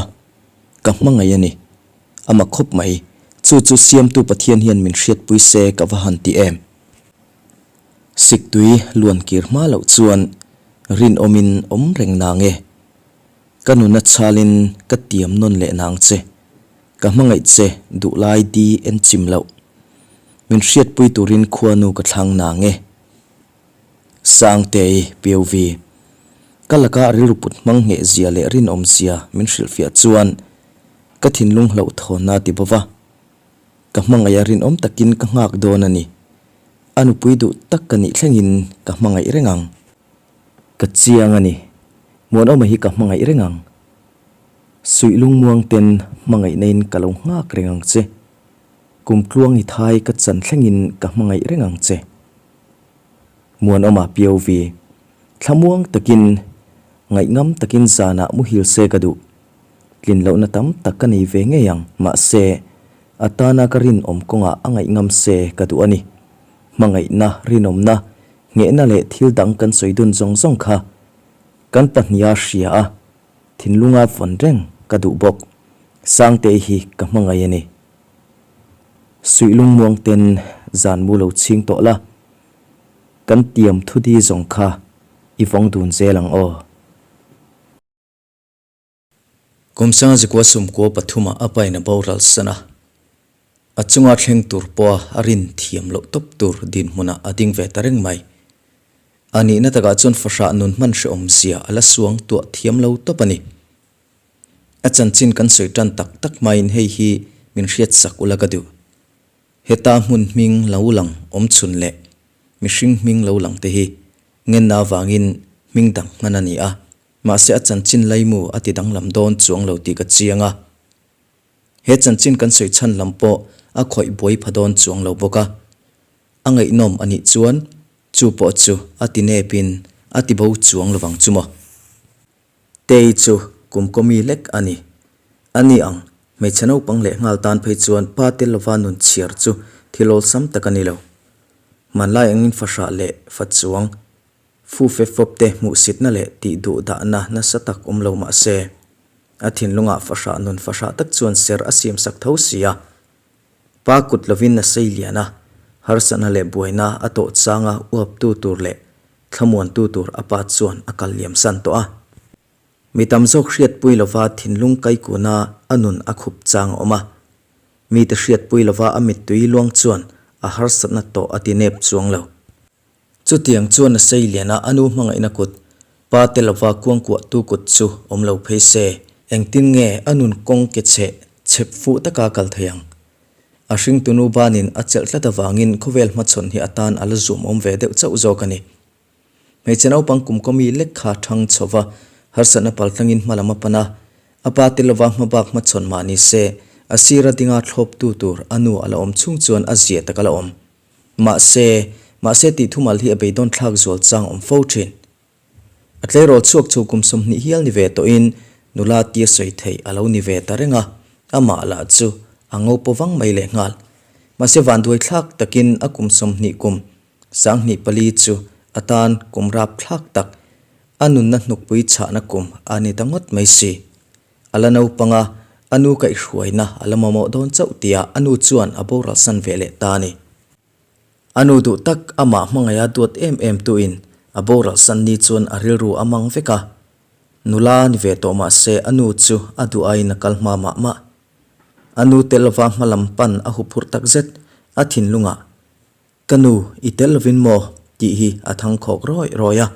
Ka hmangaih a ni. Ama khawp mai. Chu chu Siamtu Pathian hian min hriatpui se ka va han ti em. Siktui luan kir hma loh chuan rinawmin awm reng nang e. Ka nuna chhalin ka tiam nawn leh nang che. Ka hmangaih che duhlai di en chim loh. Min hriatpui turin khuanu ka thlang nang e. Sangtei POV. Ka laka rilru put hmang ngheh zia leh rinawm zia min hrilhfiah chuan ka thinlung hlauhthawnna ti bova. Ka hmangaih a rinawm takin ka nghak dawn a ni. A nupui duh tak ka nih thlengin ka hmangaih reng ang. Ka chiang a ni. Muanawma hi ka hmangaih reng ang. Suih lungmuang ten hmangaihna in ka lo nghak reng ang che. Kum tluang i thai ka chan thlengin ka hmangaih reng ang che. Muanawma POV. Thlamuang takin, ngaihngam takin zanah muhil se ka duh. Tlin lohna tam tak ka nei ve ngei ang, mahse, a tana ka rinawm kawngah a ngaihngam se ka duh a ni. Hmangaihna, rinawmna, nghehna leh thil dang kan sawi dun zawng zawng kha kan pahniha hria a, thinlunga vawn reng ka duh bawk. Sangtei hi ka hmangaih a ni. Suih lungmuang ten zan mu lo chhing tawh la, kan tiam thudi zawng kha i vawng dun zel ang aw. Kum Sangzikua Sumkua pathumah a pain a boral san a. A chunga thleng tur pawha a rin thiam loh tawp tur dinhmunah a ding ve ta reng mai. A nihna takah chuan fahrah nun hman hrehawm zia a la suang tuah thiam lo tawp a ni. A chanchin kan sawi tan tak tak hmain hei hi min hriatsak ula ka duh. Heta hmun hming lo lang awm chhun leh mihring hming lo lang te hi ngenna avangin hming dang hman a ni a, mahse a chanchin laimu a ti danglam dawn chuang lo tih ka chiang a. He chanchin kan sawi chhan lam pawh a khawih buai pha dawn chuang lo bawk a. A ngaihnawm a nih chuan chu pawh chu a ti nepin a ti bo chuang lovang chu maw. Tei chu kum kawmi lek a ni. A ni ang, hmeichhe naupang leh nghal tan phei chuan pa tel lova nun chhiar chu thil awlsam tak a ni lo. Hmanlai angin fahrah leh fa chuang fu fep fawp te hmuhsitna leh tih duh dahna nasa tak awm lo mah se, a thinlungah fahrah nun fahrah tak chuan ser a siamsak tho si a. Pa kut lovin a sei lian a, harsatna leh buaina a tawh changa uaptu tur leh Thlamuantu tur a pa chuan a kal liam san tawh a. Mi tam zawk hriatpui lova thinlung kaikuna a nun a khup chang a awm a. Mite hriatpui lova a mittui luang chuan a harsatna tawh a ti nep chuang lo. Chutiang chuan a sei lian a, a nu hmangaihna kut, pa te lova kuangkuahtu kut chu awm lo phei se. Engtin nge a nun kawng ke chheh chhep fuh taka kal thei ang? A hringtunu banin a chelh tlat avangin khawvel hmachhawn hi a tan a la zuamawm ve deuh chauh zawk a ni. Hmeichhe naupang kum kawmi lek kha thang chho va, harsatna paltlangin hma lam a pan a, a pa te lova hmabak hmachhawn mah ni se, a sira dinga thlawptu tur a nu a la awm chhung chuan a zia tak a la awm. Mahse, mahse tih thumal hi a beidawn thlak zual chang awm fo thin. A tleirawl chhuak chho kum 20 hial ni ve tawhin nula tia sawi theih a lo ni ve ta reng a, amah lah chu a ngo paw vang mai lehnghal. Mahse vanduai thlak takin a kum 20 kum 24 chu a tan kum rap thlak tak, a nunna hnukpui chhahna kum a ni ta ngawt mai si. A la naupang a, a nu kaihhruaina a la mamawh dawn chauh tia a nu chuan a boral san ve leh ta a ni. A nu duh tak amah hmangaiha duat em em tuin a boral san ni chuan a rilru a mang vek a. Nula ni ve tawh mah se a nu chu a duh aiin a kal hma mah mah. A nu tel lova hma lam pan a huphurh tak zet a thinlungah, Ka nu, i tel lovin maw? tih hi a thang khawk rawi rawi a.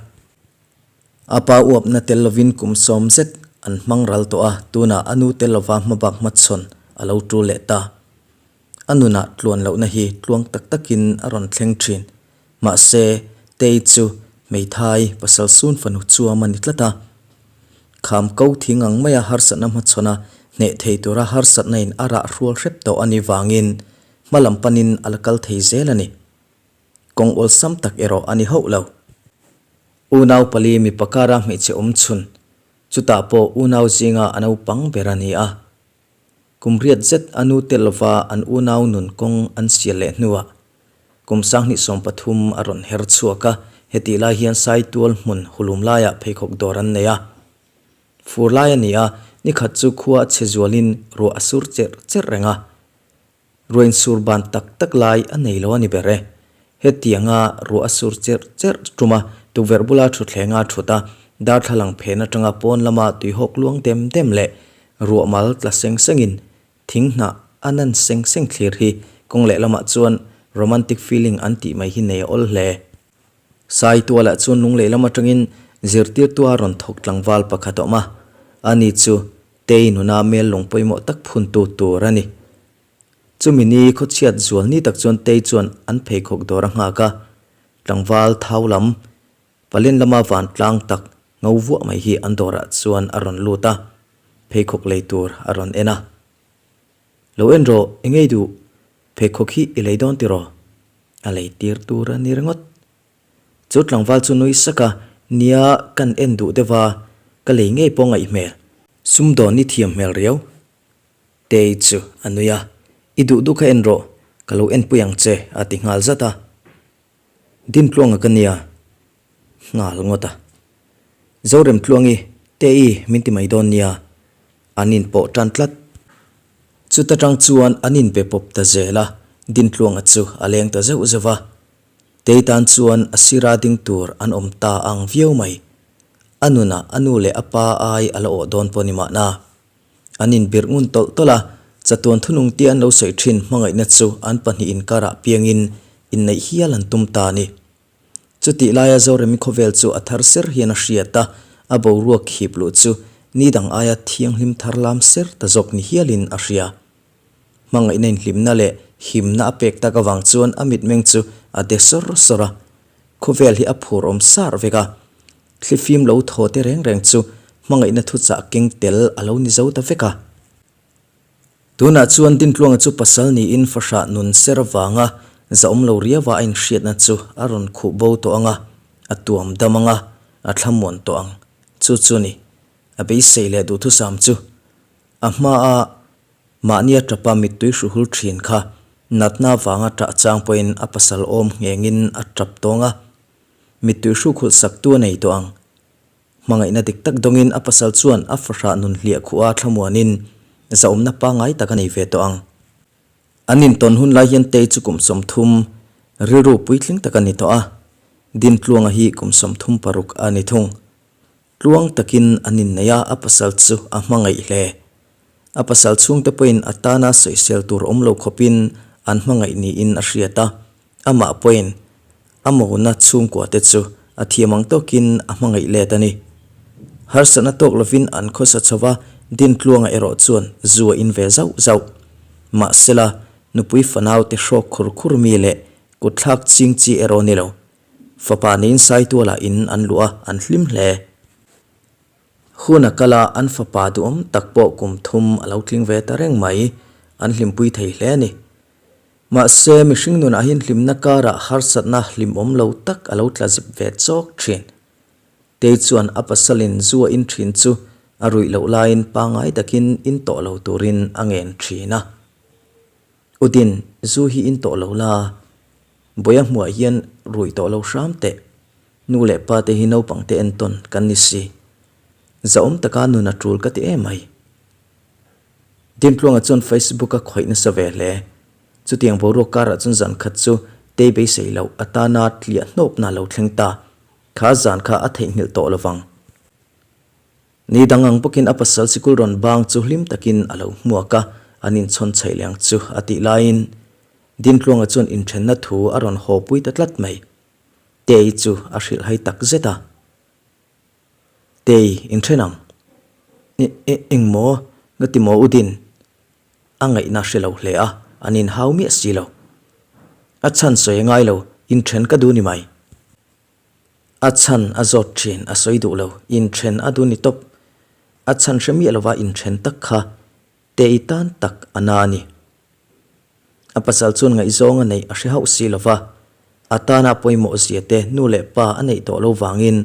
A pa uapna tel lovin kum 10 zet an hmang ral tawh a, tunah a nu tel lova hmabak hmachhawn a lo tul leh ta. A nunah tluan lohna hi tluang tak takin a rawn thleng thin. Mahse, Tei chu hmeithai pasal sun fanu chuam a ni tlat a. Kham ko thing ang maia harsatna hmachhawn a hneh thei tura harsatna in a rah hrual hrep tawh a nih vangin hma lam panin a la kal thei zel a ni. Kawng awlsam tak erawh a ni hauh lo. Unau pali mipa kara hmeichhe awm chhun, chutah pawh unau zinga a naupang ber a ni a. Kum riat zet a nu tel lova an unau nun kawng an sial leh hnuah kum 2013 a rawn her chhuak a, hetih lai hian Saitual hmun hulum laiah pheikhawk dawr an nei a. Fur lai a ni a, nikhat chu khua a chhe zualin ruah a sur cherh cherh reng a. Ruah insur ban tak tak lai a nei lo a ni ber e. Hetianga ruah a sur cherh cherh tum a, tukverh bula thutthleng a thut a, darthlalang phen atanga pawn lama tuihawk luang dem dem leh ruah mal tla seng sengin thing hnah a nan seng seng thlir hi kawng lehlamah chuan romantic feeling an tih mai hi nei a awl hle. Saitualah chuan lunglei lam atangin zirtirtu a rawn thawk tlangval pakhat a awm a, ani chu Tei nuna mel lung pawimawh tak phuntu tur a ni. Chumi ni khawchhiat zual ni tak chuan Tei chuan an pheikhawk dawr a nghak a, tlangval thau lam, palen lama vantlang tak ngo vuah mai hi an dawrah chuan a rawn lut a, pheikhawk lei tur a rawn en a. Lo en rawh, eng ei duh? Pheikhawk hi i lei dawn tiraw? A lei tir tur a ni ringawt. Chu tlangval chu nui sak a, Nia, kan en duh deuh a, ka lei ngei pawh ngaih hmel. Sumdawn i thiam hmel riau. Tei chu a nui a, I duh duh kha en rawh, ka lo enpui ang che, a ti nghal zat a. Dintluanga ka nia, nghal ngawt a. Zoremtluangi, Tei min ti mai dawn nia, an inpawh tan tlat. Chuta tang chuan an inbe pawp ta zel a, Dintluanga chu a leng ta zeuh zeuh a. Tei tan chuan a sira ding tur an awm ta ang viau mai. A nunah a nu leh a pa ai a la awh dawn pawh ni mahna. An inbirh ngun tawlh tawlh a. Chatuan thunung tia an lo sawi thin hmangaihna chu an pahnih inkarah piangin inneih hial an tum ta a ni. Chutih laia Zoremi khawvel chu a thar ser hian a hriat a, a boruak khip luh chu ni dang aia thianghlim thar lam ser ta zawk ni hialin a hria. Hmangaihna inhlimna leh himna a pek tak avang chuan a mitmeng chu a de sawr sawr a, khawvel hi a phur awm sar vek a. Thlifim lo thaw te reng reng chu hmangaihna thuchah keng tel a lo ni zo ta vek a. Tunah chuan Dintluanga chu pasal niin fahrah nun ser avanga zahawm lo riaua a inhriatna chu a rawn khuh bo tawh ang a, a tuam dam ang a, a thlamuan tawh ang. Chu chu ni, a beisei leh duhthusam chu. A hmaa mahnia tapa mittui hruhul thin kha natna avanga tah chang pawhin a pasal awm nghengin a tap tawng a, mittui hrukhulh saktu a nei tawh ang. Hmangaihna dik tak dawngin a pasal chuan a fahrah nun hliah khuh a thlamuanin zahawmna pangngai tak a nei ve tawh ang. An intawn hun lai hian Tei chu kum 30 rilru puitling tak a ni tawh a, Dintluanga hi kum 36 a ni thung. Tluang takin an innei a, a pasal chu a hmangaih hle. A pasal chhungte pawhin a tana sawisel tur awm lo khawpin an hmangaih niin a hriat a, Amah pawhin a mawna chhungkua te chu a thiam ang tawkin a hmangaih let a ni. Harsatna tawk lovin an khawsa chho va, Dintluanga erawh chuan zu a in ve zauh zauh. Mahsela, nupui fanau te hrawk khur khur mi leh kutthlak ching chi erawh ni lo. Fapa neiin Saitualah in an luh a, an hlim hle. Hun a kal a, an fapa duhawm tak pawh kum thum a lo tling ve ta reng mai. An hlimpui thei hle a ni. Mahse, mihring nunah hian hlimna karah harsatna hlimawm lo tak a lo tla zip ve chawk thin. Tei chuan a pasalin zu a in thin chu a ruih loh laiin pangngai takin in tawh lo turin a ngen thin a. Udin, zu hi in tawh lo la, Bawia hmuah hian ruih tawh lo hram teh. Nu leh pa te hi naupang te entawn kan ni si. Zahawm taka nun a tul ka ti em mai. Dintluanga chuan Facebook a khawih nasa ve hle. Chutiang boruak karah chuan zan khat chu Tei beisei loh atana tliah hnawpna lo thleng ta. Kha zan kha a theihnghilh tawh lovang. Ni dang ang bawkin a pasal sikul rawn bang chu hlim takin a lo hmuak a, an inchhawn chheih leh ang chu a tih laiin Dintluanga chuan inthenna thu a rawn haw pui ta tlat mai. Tei chu a hrilhhai tak zet a. Tei, inthen ang. E, e, eng maw? Nga ti maw Udin? A ngaihna hre lo hle a, an inhau miah si lo. A chhan sawi a ngai lo, inthen ka duh ni mai. A chhan a zawt thin, a sawi duh lo, inthen a duh ni tawp. A chhan hre miah lova inthen tak kha Tei tan tak a na a ni. A pasal chuan ngaihzawng a neih a hre hauh si lo va, a tana pawimawh zia te nu leh pa a neih tawh lo vangin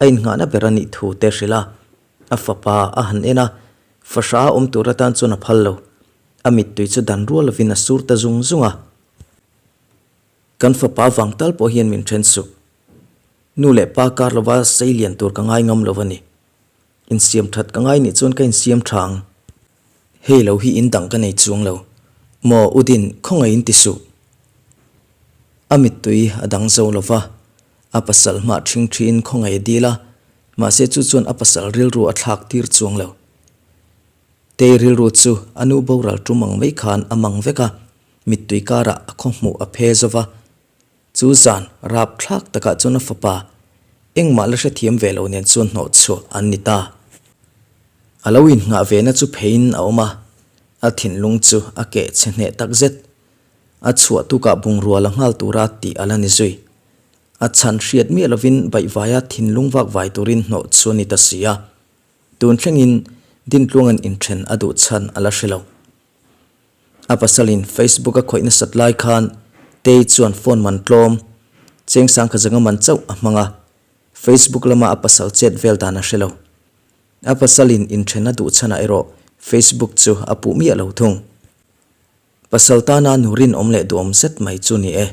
a innghahna ber a nih thu te hrilh a, a fapa a han en a, fahra a awm tur atan chuan a phal lo. A mittui chu dan rual lovin a sur ta zung zung a. Kan fapa vang tal pawh hian min then suh. Nu leh pa kar lova sei lian tur ka ngai ngam lo a ni. Insiam that ka ngai nih chuan ka insiam tha ang. Hei lo hi in dang ka nei chuang lo. Maw Udin, khawngaih in ti suh. A mittui a dang zo lo va, a pasal hmah thing thiin khawngaih a dil a, mahse chu chuan a pasal rilru a thlak tir chuang lo. Tei rilru chu a nu boral tum ang mai khan a mang vek a, mittui karah a khaw hmuh a phe zo va, Chu zan rapthlak takah chuan a fapa engmah la hrethiam ve lo nen chuan hnawh chhuah an ni ta. A lo innghah vena chu pheiin a awm a, a thinlung chu a keh chhe hneh tak zet. A chhuah tukah bungrua la nghal tura tih a la ni zui. A chhan hriat miah lovin baihvaia thinlung vak vai turin hnawh chu a ni ta si a. Tun thlengin Dintluanga'n inthen a duh chhan a la hre lo. A pasalin Facebook a khawih nasat lai khan Tei chuan phone man tlawm, cheng sangkha zanga man chauh a hmang a, Facebook lama a pasal chet vel dan a hre lo. A pasalin inthen a duh chhanah erawh Facebook chu a puh miah lo thung. Pasal tana nu rinawm leh duhawm zet mai chu ni e.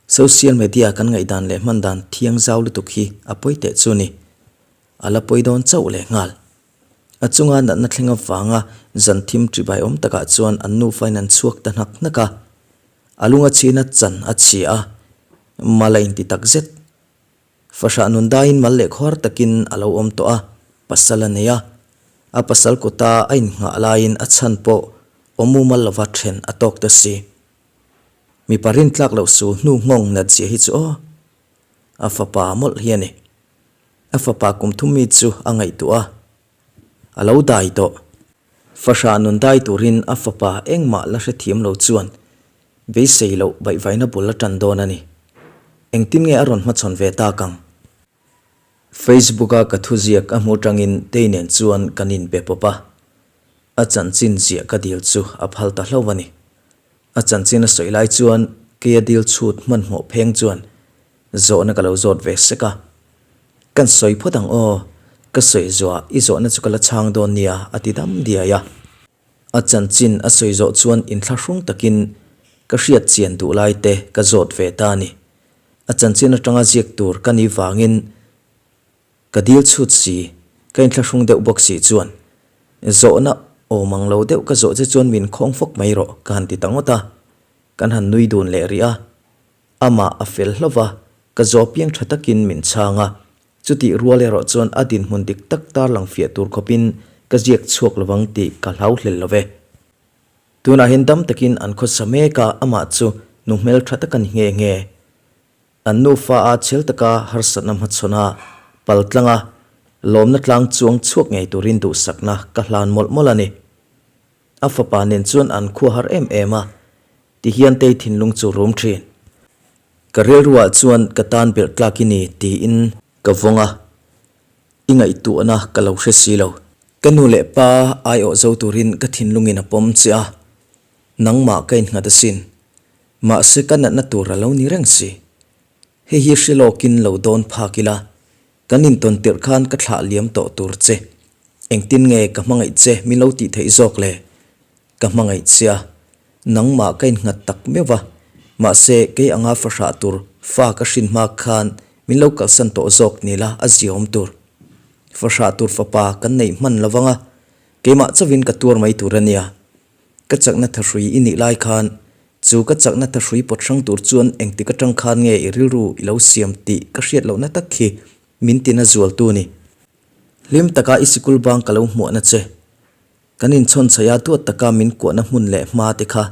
Social media kan ngaihdan leh hman dan thiang zau lutuk hi a pawi teh chu ni. A la pawi dawn chauh leh nghal. A chunga natna thleng avanga zan thim ṭibai awm takah chuan an nufain an chhuak ta hnak hnak a. A lunga chhina chan a chhia a, mal a inti tak zet. Fahrah nun daiin mal leh khuar takin a lo awm tawh a, pasal a nei a. A pasal kuta a innghah laiin a chhan pawh Awm mumal lova then a tawk ta si. Mipa rintlak loh su hnu nghawng nat zia hi chu aw. A fapa mawlh hi a ni. A fapa kum thum mi chu a ngaihtuah a, a lo dai tawh. Fahrah nun dai turin a fapa engmah la hrethiam lo chuan beisei loh baihvaina bul a tan dawn a ni. Engtin nge a rawn hmachhawn ve tak ang? Facebook-a ka thuziak a hmu tangin Tei nen chuan kan inbe pawp a, a chanchin ziah ka dil chu a phal ta hlauh a ni. A chanchin a sawi lai chuan keia dil chhut hmanhmawh pheng chuan zawhna ka lo zawt ve sek a. Kan sawi phawt ang aw, ka sawi zuah i zawhna chu ka la chhang dawn nia a ti dam diai a. A chanchin a sawi zawh chuan inthlahrung takin ka hriat chian duh lai te ka zawt ve ta a ni. A chanchin atanga ziak tur ka nih vangin ka dil chhut si, ka inthlahrung deuh bawk si chuan zawhna awm ang lo deuh ka zawh che chuan min khawng fawk mai rawh ka han ti ta ngawt a, kan han nui dun leh rih a. Amah a fel hlauh va, ka zawh piang tha takin min chhang a, Chutih rual erawh chuan a dinhmun dik tak tarlang fiah tur khawpin ka ziak chhuak lovang tih ka hlau hlel lo ve. Tunah hian dam takin an khawsa mek a, amah chu nu hmeltha tak a ni nghe nghe. An nufa a chhel taka harsatna hmachhawn a, pal tlanga lawmna tlang chuang chhuak ngei turin duhsakna ka hlan mawlh mawlh a ni. A fapa nen chuan an khua har em em a, tihian tei thinlung chu rum thin. Ka rilruah chuan ka tan belh tlak i ni tiin ka vawng a, i ngaihtuahna ka lo hre si lo. Ka nu leh pa aiawh zo turin ka thinlungin a pawm che a, nangmah ka innghat asin. Mahse ka natna tur a lo ni reng si. Hei hi hre lawkin lo dawn phak ila, kan intawn tirh khan ka thlah liam tawh tur che. Engtin nge ka hmangaih che min lo tih theih zawk le? Ka hmangaih che a, nangmah ka innghat tak meuh va, mahse kei anga fahrah tur fa ka hrin hma khan min lo kalsan tawh zawk ni la a ziaawm tur. Fahrah tur fapa kan neih hman lo vang a, keimah chauhin ka tuar mai tur a nia. Ka chakna thahrui i nih lai khan chu ka chakna thahrui pawt hrang tur chuan engtik atang khan nge i rilru i lo siam tih ka hriat lohna tak khi min tina zualtu ni. Hlim taka i sikul bang ka lo hmuahna che. Kan inchhawn chhaih a duat taka min kuahna hmun leh hma te kha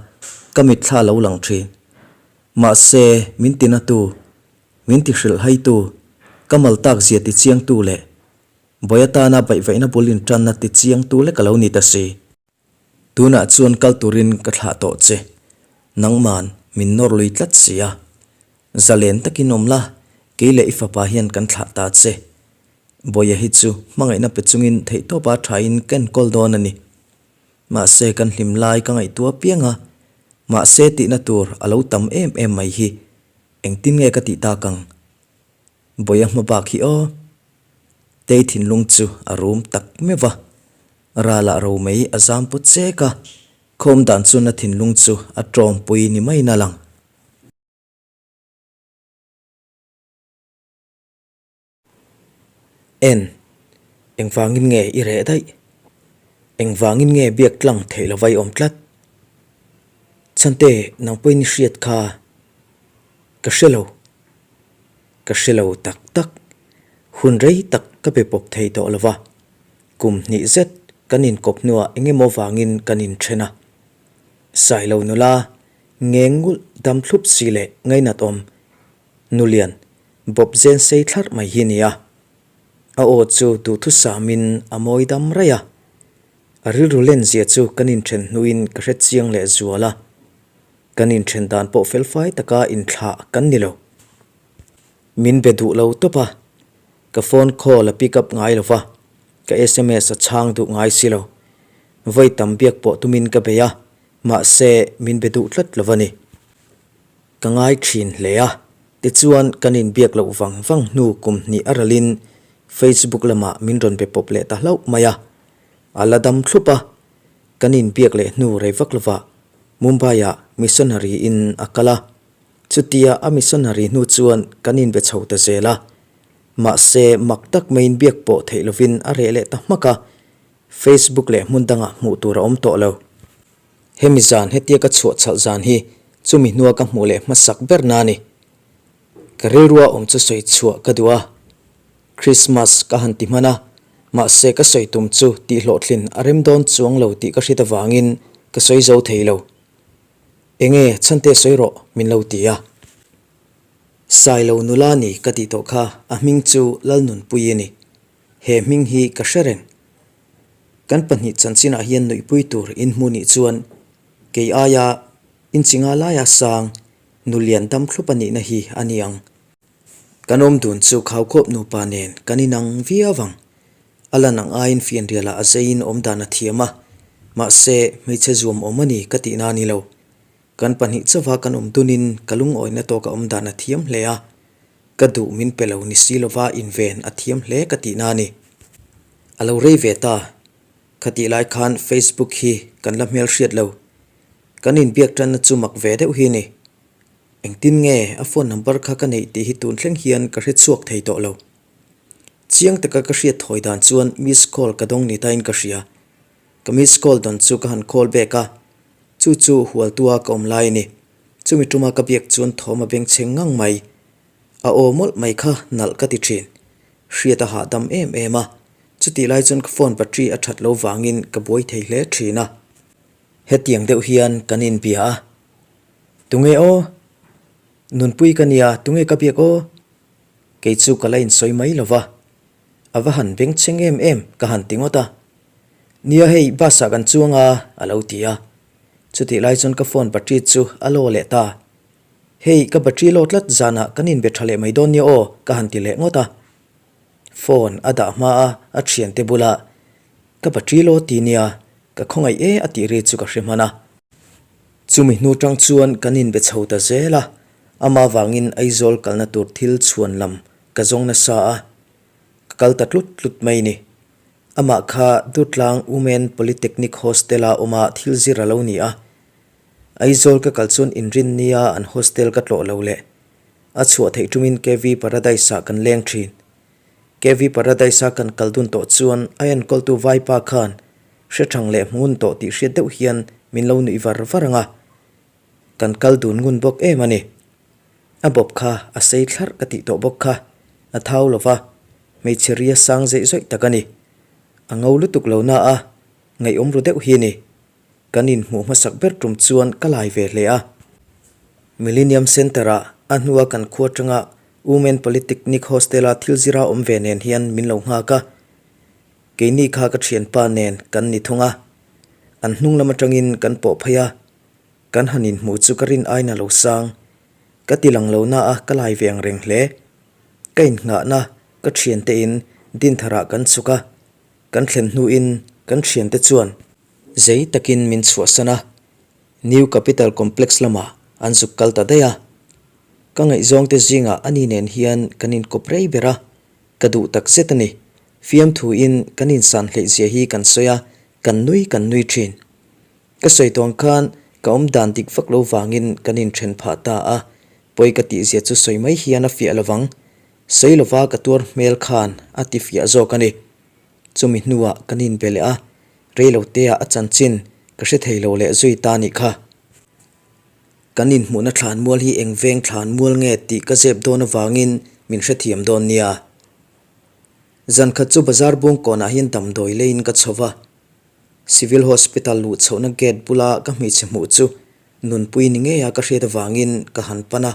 ka mitthla lo lang thin. Mahse, min tinatu, min tihrilh haitu, ka mal tak zia tichiangtu leh Bawi atana baihvaihna bul intanna tichiangtu lek a lo ni ta si. Tunah chuan kal turin ka thlah tawh che. Nangman min nawr lui tlat si a. Zalen takin awm la, kei leh i fapa hian kan thlah ta che. Bawia hi chu hmangaihna pe chungin theihtawpa thain ka enkawl dawn a ni. Mahse kan hlim lai ka ngaihtuah piang a, mahse tihna tur a lo tam em em mai hi engtin nge ka tih tak ang? Bawia hma bak hi aw. Tei thinlung chu a rum tak meuh va, ralah romei a zam pawt chek a, khawm dan chuan a thinlung chu a tawmpui ni maiin a lang. En, engvangin nge i reh daih? Engvangin nge biak tlang theih lova i awm tlat? Chhante, nang pawhin i hriat kha ka hre lo. Ka hre lo tak tak. Hun rei tak ka be pawp thei tawh lova. Kum hnih zet kan inkawp hnuah engemaw vangin kan inthen a. Sailo nula, ngeng ngulh dam thlup si leh ngainat awm Nulian, bawp zen sei thlarh mai hi nia. A aw chu duhthusamin a mawi dam raih a. A rilru len zia chu kan inthen hnuin ka hre chiang leh zual a. Kan inthen dan pawh felfai taka inthlah kan ni lo. Min be duh lo tawp a, ka phone call a pick up ngai lo va, ka sms a chhang duh ngai si lo. Vawi tam biak pawh tumin ka bei a, mahse min be duh tlat lo va ni. Ka ngai thin hle a, tichuan kan inbiak loh vang vang hnu kum hnih a ralin Facebook lamah min rawn be pawp leh ta hlauh mai a. A la dam thlup a, kan inbiak leh hnu rei vak lovah Mumbai-ah missionary in a kal a. Chutia a missionary hnu chuan kan inbe chho ta zel a. Mahse mak tak maiin biak pawh theih lovin a reh leh ta hmak a, Facebook leh hmun dangah hmuh tur a awm tawh lo. Hemi zan hetia ka chhuah chhalh zan hi chumi hnua ka hmuh leh hmasak ber na ni. Ka rilrua awm chu sawi chhuah ka duh a, Christmas ka han ti hman a, mahse ka sawi tum chu tih hlawhtlin a rem dawn chuang lo tih ka hrit avangin Ka sawi zo thei lo. Enge chhante sawi rawh min lo ti a. Sailo nula ni ka tih tawh kha a hming chu Lalnunpui a ni. He hming hi ka hre reng. Kan pahnih chanchinah hian nuihpui tur in hmu nih chuan kei aia inchi nga laia sang nulian dam thlup a nihna hi a ni ang. Kan awm dun chu khaukhawp nupa nen kan inang viau ang. A lan ang aiin fianrialah a zeiin awm dan a thiam a, mahse hmeichhe zuam awm a ni ka tihna a ni lo. Kan pahnih chauha kan awm dunin ka lungawina tawka awm dan a thiam hle a, ka duh min pe lo ni si lova inven a thiam hle ka tihna a ni. A lo rei ve ta. Khatih lai khan Facebook hi kan la hmelhriat lo. Kan inbiak tanna chu mak ve deuh hi a ni. Engtin nge a phone number kha ka neih tih hi tun thleng hian ka hre chhuak thei tawh lo. Chiang taka ka hriat thawi dan chuan miss call ka dawng ni tain ka hria. Ka miss call dawn chu ka han call back a, chu chu hualtua ka awm lai a ni. Chumi tuma ka biak chuan thawm a bengchheng ngang mai. A aw mawlh mai kha nalh ka ti thin. Hriat a hahdam em em a, chutih lai chuan ka phone battery a that lo vangin ka buai thei hle thin a. Hetiang deuh hian kan inbia a. Tunge aw? Nunpui ka nia, tunge ka biak aw? Kei chu ka la insawi mai lo va, a va han bengchheng em em ka han ti ngawt a. Nia hei bus ah kan chuang a, a lo ti a. Chutih lai chuan ka phone battery chu a law leh ta. Hei ka battery law tlat zanah kan inbe tha leh mai dawn nia aw ka han ti leh ngawt a. Phone a dah hma a, a thiante bulah ka battery law ti nia, ka khawngaih e a tih ri chu ka hre hman a. Chumi hnu tang chuan kan inbe chho ta zel a, amah vangin Aizawl kalna tur thil chhuan lam ka zawng nasa a, ka kal ta tlut tlut mai ni. Amah kha Durtlang Women Polytechnic Hostel-a awma thil zir a lo ni a, Aizawl ka kal chuan inrin nia an hostel ka tlawh lo leh a chhuah theih tumin KV Paradise-ah kan leng thin. KV Paradise-a kan kal dun tawh chuan a enkawltu vaipa khan Hre thang leh hmun tawh tih hriat deuh hian min lo nuih var var ang a, kan kal dun ngun bawk em a ni. A bawp kha a sei thlarh ka tih tawh bawk kha, a thau lo va, hmeichhe ria sang zeih zawih tak a ni. A ngo lutuk lo na a, ngaihawm ru deuh hi a ni. Kan inhmuh hmasak ber tum chuan ka lai ve hle a. Millennium Centre-ah a hnua kan khua atanga Women Polytechnic Hostel-a thil zira awm ve nen hian min lo nghak a. Keini kha ka thianpa nen kan ni thung a, an hnung lam atangin kan pawh phei a, kan han inhmuh chu ka rin aina lo sang. Ka ti lang lo na a ka lai ve ang reng hle. Ka innghahna ka thiante in Dintharah kan chhuk a, kan thlen hnuin kan thiante chuan zei takin min chhuahsan a, New Capital Complex lamah an zuk kal ta daih a. Ka ngaihzawngte zingah ani nen hian kan inkawp rei ber a, Ka duh tak zet a ni. Fiamthuin kan insan hleihzia hi kan sawi a, kan nui kan nui thin. Ka sawi tawn khan ka awm dan dik vak lo vangin kan inthen phah ta a, pawi ka tihzia chu sawi mai hian a fiah lovang. Sawi lova ka tuar hmel khan a ti fiah zawk a ni. Chumi hnuah kan inbe leh a, reiloteah a chanchin ka hre thei lo leh zui ta nih kha. Kan inhmuhna thlanmual hi eng veng thlanmual nge tih ka zep dawn avangin min hrethiam dawn nia. Zan khat chu bazar bungkawnah hian damdawi leiin ka chho va. Civil Hospital luh chhohna gate bula ka hmeichhe hmuh chu nunpui ni ngeia ka hriat avangin ka han pan a.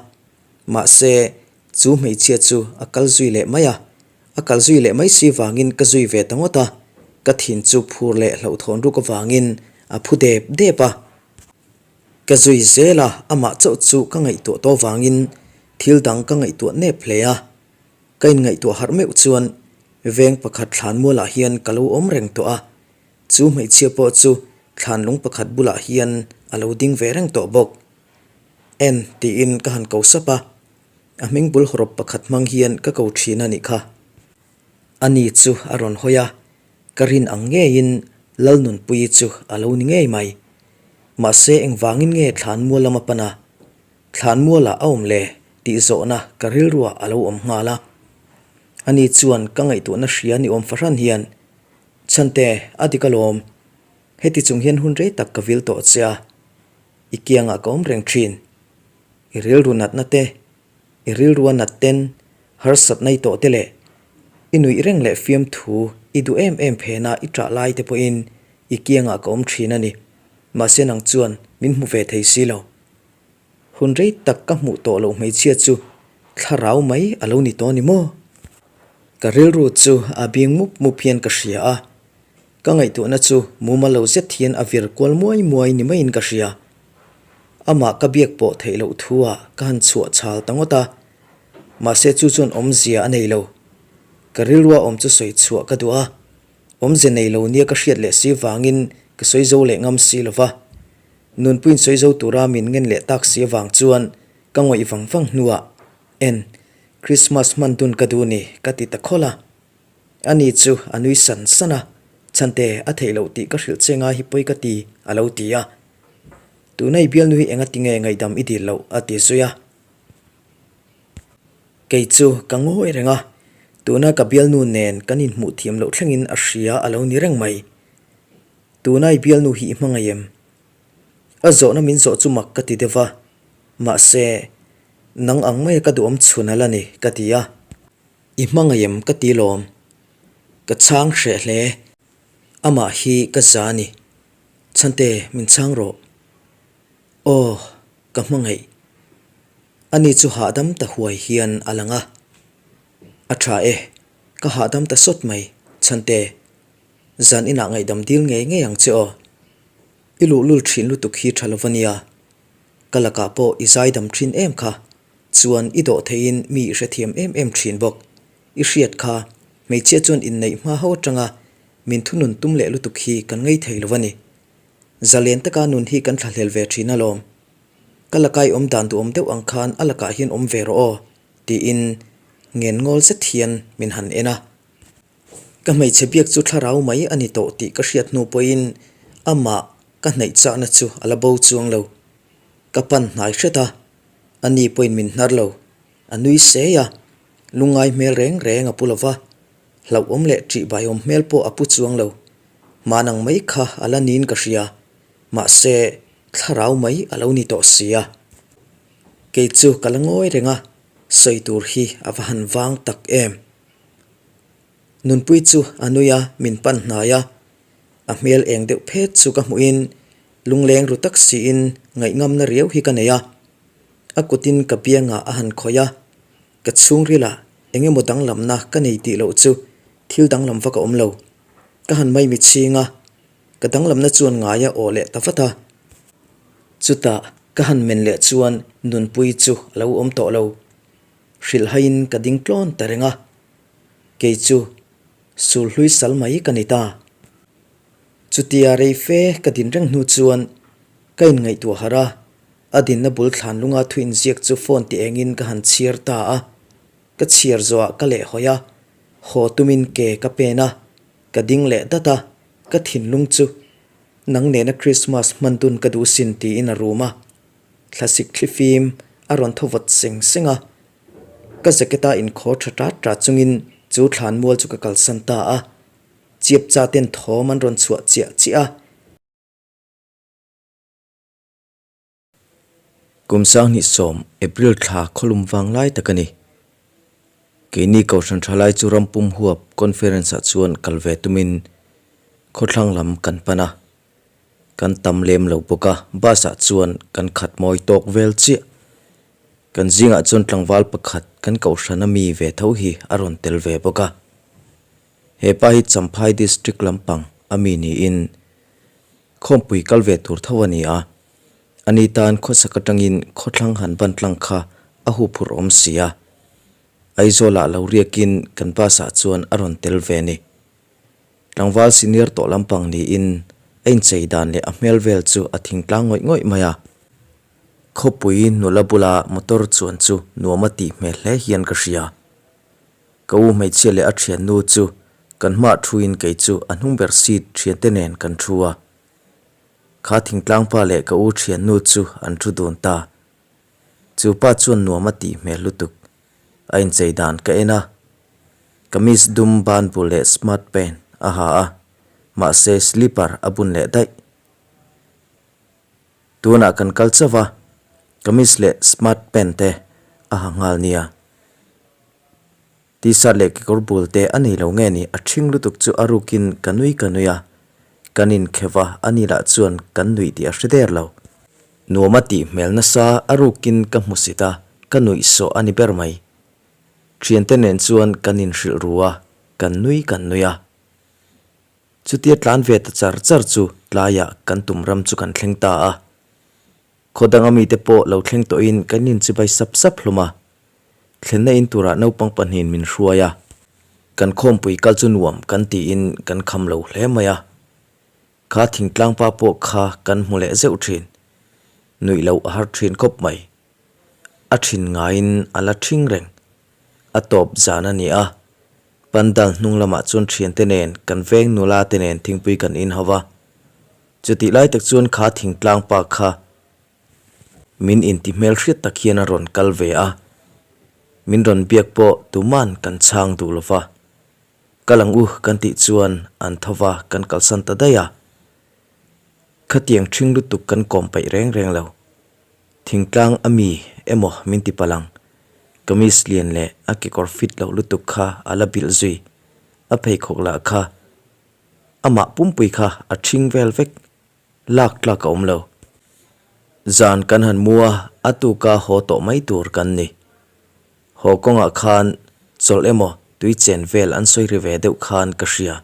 Mahse, chu hmeichhia chu a kal zui leh mai a. A kal zui leh mai si vangin ka zui ve ta ngawt a. Ka thin chu phur leh hlauhthawn ruk avangin a phu dep dep a. Ka zui zel a, amah chauh chu ka ngaihtuah tawh vangin thil dang ka ngaihtuah nep hle a. Ka inngaihtuah harh meuh chuan veng pakhat thlanmualah hian ka lo awm reng tawh a, chu hmeichhia pawh chu thlanlung pakhat bulah hian a lo ding ve reng tawh bawk. En tiin ka han ko sap a, a hming bul hawrawp pakhat hmang hian ka ko thin a nih kha. Ani chu a rawn hawi a, ka rin ang ngeiin Lalnunpuii chu a lo ni ngei mai. Mahse engvangin nge Thlanmual lama pan a, Thlanmualah a awm le tih zawhna ka rilruah a lo awm nghal a. Ani chuan ka ngaihtuahna hria ni awm fahran hian, Chhante, a dik alawm. Heti chung hian hun rei tak ka vil tawh che a, i kiangah ka awm reng thin. I rilru natna te, I rilrua nat ten, harsatna i tawh te leh i nuih reng leh fiamthu i duh em em phena i ṭah lai te pawhin i kiangah ka awm ṭhin a ni. Mahse nang chuan min hmu ve thei si lo. Hun rei tak ka hmuh tawh loh hmeichhia chu thlarau mai a lo ni tawh a ni maw? Ka rilru chu a bing mup mup hian ka hria a, ka ngaihtuahna chu mumal lo zet hian a vir kual muai muai ni maiin ka hria. Amah ka biak pawh theih loh thu ah ka han chhuah chhal ta ngawt a, mahse chu chuan awmzia a nei lo. Ka rilrua awm chu sawi chhuah ka duh a, awmze nei lo nia ka hriat leh si vangin ka sawi zo leh ngam si lo va. Nunpuiin sawi zo tura min ngen leh tak si avang chuan ka ngawih vang vang hnuah, En, Christmas hman dun ka duh ni, ka ti ta khawlh a. Ani chu a nui san san a, Chhante, a theih loh tih ka hrilh che ngai hi pawi ka ti, a lo ti a. Tuna i bialnu hi enga tinge ngaihdam i dil loh, a ti zui a. Kei chu ka ngawi reng a, tuna ka bialnu nen kan inhmuh thiam loh thlengin a hria a lo ni reng mai. Tuna i bialnu hi i hmangaih em? A zawhna min zawh chu mak ka ti deuh va, mahse, nang ang maia ka duhawm chhun a la ni, ka ti a. I hmangaih em ka ti lawm. Ka chhang hreh hle. Amah hi ka za a ni. Chhante, min chhang rawh. Aw, ka hmangaih. Ani chu hahdam ta huai hian a lang a. A tha e, ka hahdam ta sawt mai, Chhante. Zan inah ngaihdam dil ngei ngei ang che aw. I luhlul thin lutuk hi tha lo ania. Ka lakah pawh i zaidam thin em kha. Chuan i dawh theihin mi i hrethiam em em thin bawk. I hriat kha, hmeichhia chuan inneih hma ho atanga min thunun tum leh lutuk hi kan ngei thei lo a ni. Zalen taka nun hi kan thlahlel ve thin alawm. Ka laka i awm dan duhawm deuh ang khan a lakah hian awm ve rawh aw, tiin ngen ngawl zet hian min han en a. Ka hmeichhe biak chu thlarau mai a ni tawh tih ka hriat hnu pawhin amah ka hnaih chahna chu a la bo chuang lo. Ka pan hnai hret a, ani pawhin min hnar lo. A nui sei a, lungngai hmel reng reng a pu lo va, hlauhawm leh ṭihbaiawm hmel pawh a pu chuang lo. Hmanang mai kha a la niin ka hria, mahse thlarau mai a lo ni tawh si a. Kei chu ka la ngawi reng a, sawi tur hi a va han vang tak em. Nunpui chu a nui a, min pan hnai a. A hmel eng deuh phet chu ka hmuhin lungleng ru tak siin ngaih-ngamna riau hi ka nei a. A kutin ka biangah a han khawih a, ka chhungrilah eng emaw danglamna ka nei tih loh chu thil danglam vak a awm lo. Ka han maimi chhing a, ka danglamna chuan ngai a aw leh ta vat a. Chutah ka han men leh chuan Nunpui chu a lo awm tawh lo. Hrilhhaiin ka ding tlawn ta reng a, kei chu sul hlui sal mai ka ni ta. Chutia rei fe ka din reng hnu chuan ka inngaihtuah harh a, a dinna bul thlan lunga thu inziak chu phone ti engin ka han chhiar ta a. Ka chhiar zawhah ka lehhawi a, haw tumin ke ka pen a, ka ding leh dat a, ka thinlung chu nang nena Christmas hman dun ka duh sin tiin a rum a. Thlasik thlifim a rawn thaw vawt seng seng a, ka jacket a inkhawr tha tat tat chungin chu thlan mual chu ka kalsan ta a, chiap cha ten thawm an rawn chhuah chiah chiah a. Kum 2010 April thla khawlum vang lai tak a ni. Keini Kohhran Thalai chu rampum huap conference ah chuan kal ve tumin khawthlang lam kan pan a. Kan tam lem lo bawk a, bus ah chuan kan khat mawi tawk vel chiah. Kan zingah chuan tlangval pakhat kan kohhrana mi ve tho hi a rawn tel ve bawk a. He pa hi Champhai district lampang a mi niin khawmpui kal ve tur tho a ni a. Ani tan khawsak atangin khawthlang han ban tlang kha a huphurh awm si a. Aizawlah lo riakin kan bus ah chuan a rawn tel ve a ni. Tlangval senior tawh lampang niin a inchei dan leh a hmel vel chu a thingtlang ngawih ngawih mai a. Khawpui nula bula motor chuan chu nuam a tih hmel hle hian ka hria. Ka u hmeichhia leh a thiannu chu kan hmah thuin kei chu a hnung ber seat thiante nen kan thu a. Kha thingtlangpa leh ka u thiannu chu an thu dun ta. Chu pa chuan nuam a tih hmel lutuk. A inchei dan ka en a, kamis dum ban bul leh smart pant a ha a, mahse slipper a bun leh daih. Tunah kan kal chauh a, kamis leh smart pant te a ha nghal nia. T-shirt leh kekawr bul te a nei lo nge ni, a ṭhing lutuk chu a rukin ka nui ka nui a. Kan inkheuh a, ani lah chuan kan nuih tih a hre der lo. Nuam a tih hmel nasa a rukin ka hmu sit a, ka nuih sawh a ni ber mai. Thiante nen chuan kan inhrilh ru a, kan nui kan nui a. Chutia tlan ve ta char char chu tlaiah kan tum ram chu kan thleng ta a. Khaw danga mite pawh lo thleng tawhin kan inchibai sap sap hlawm a. Thlenna in turah naupang pahnihin min hruai a. Kan khawmpui kal chu nuam kan tiin kan kham lo hle mai a. Kha thingtlang pa pawh kha kan hmu leh zeuh thin. Nuih loh a har thin khawp mai. A thin ngaiin a la thing reng. A tawp zan a ni a. Pandal hnung lamah chuan thiante nen kan veng nula te nen thingpui kan in ho va. Chutih lai tak chuan kha thingtlang pa kha min inti hmel hriat tak hian a rawn kal ve a. Min rawn biak pawh tuman kan chhang duh lo va. Kal ang u kan tih chuan an tho va kan kalsan ta daih a. Khatiang ṭhing lutuk kan kawm paih reng reng lo. Thingtlang a mi emaw min ti palh ang. Kamis lian leh a kekawr fit loh lutuk kha a la bilh zui. A pheikhawk lah kha amah pumpui kha a ṭhing vel vek. Lak tlak a awm lo. Zan kan han mu a, a tuka haw tawh mai tur kan ni. Haw kawngah khan chawlh emaw tui chen vel an sawi ri ve deuh khan ka hria.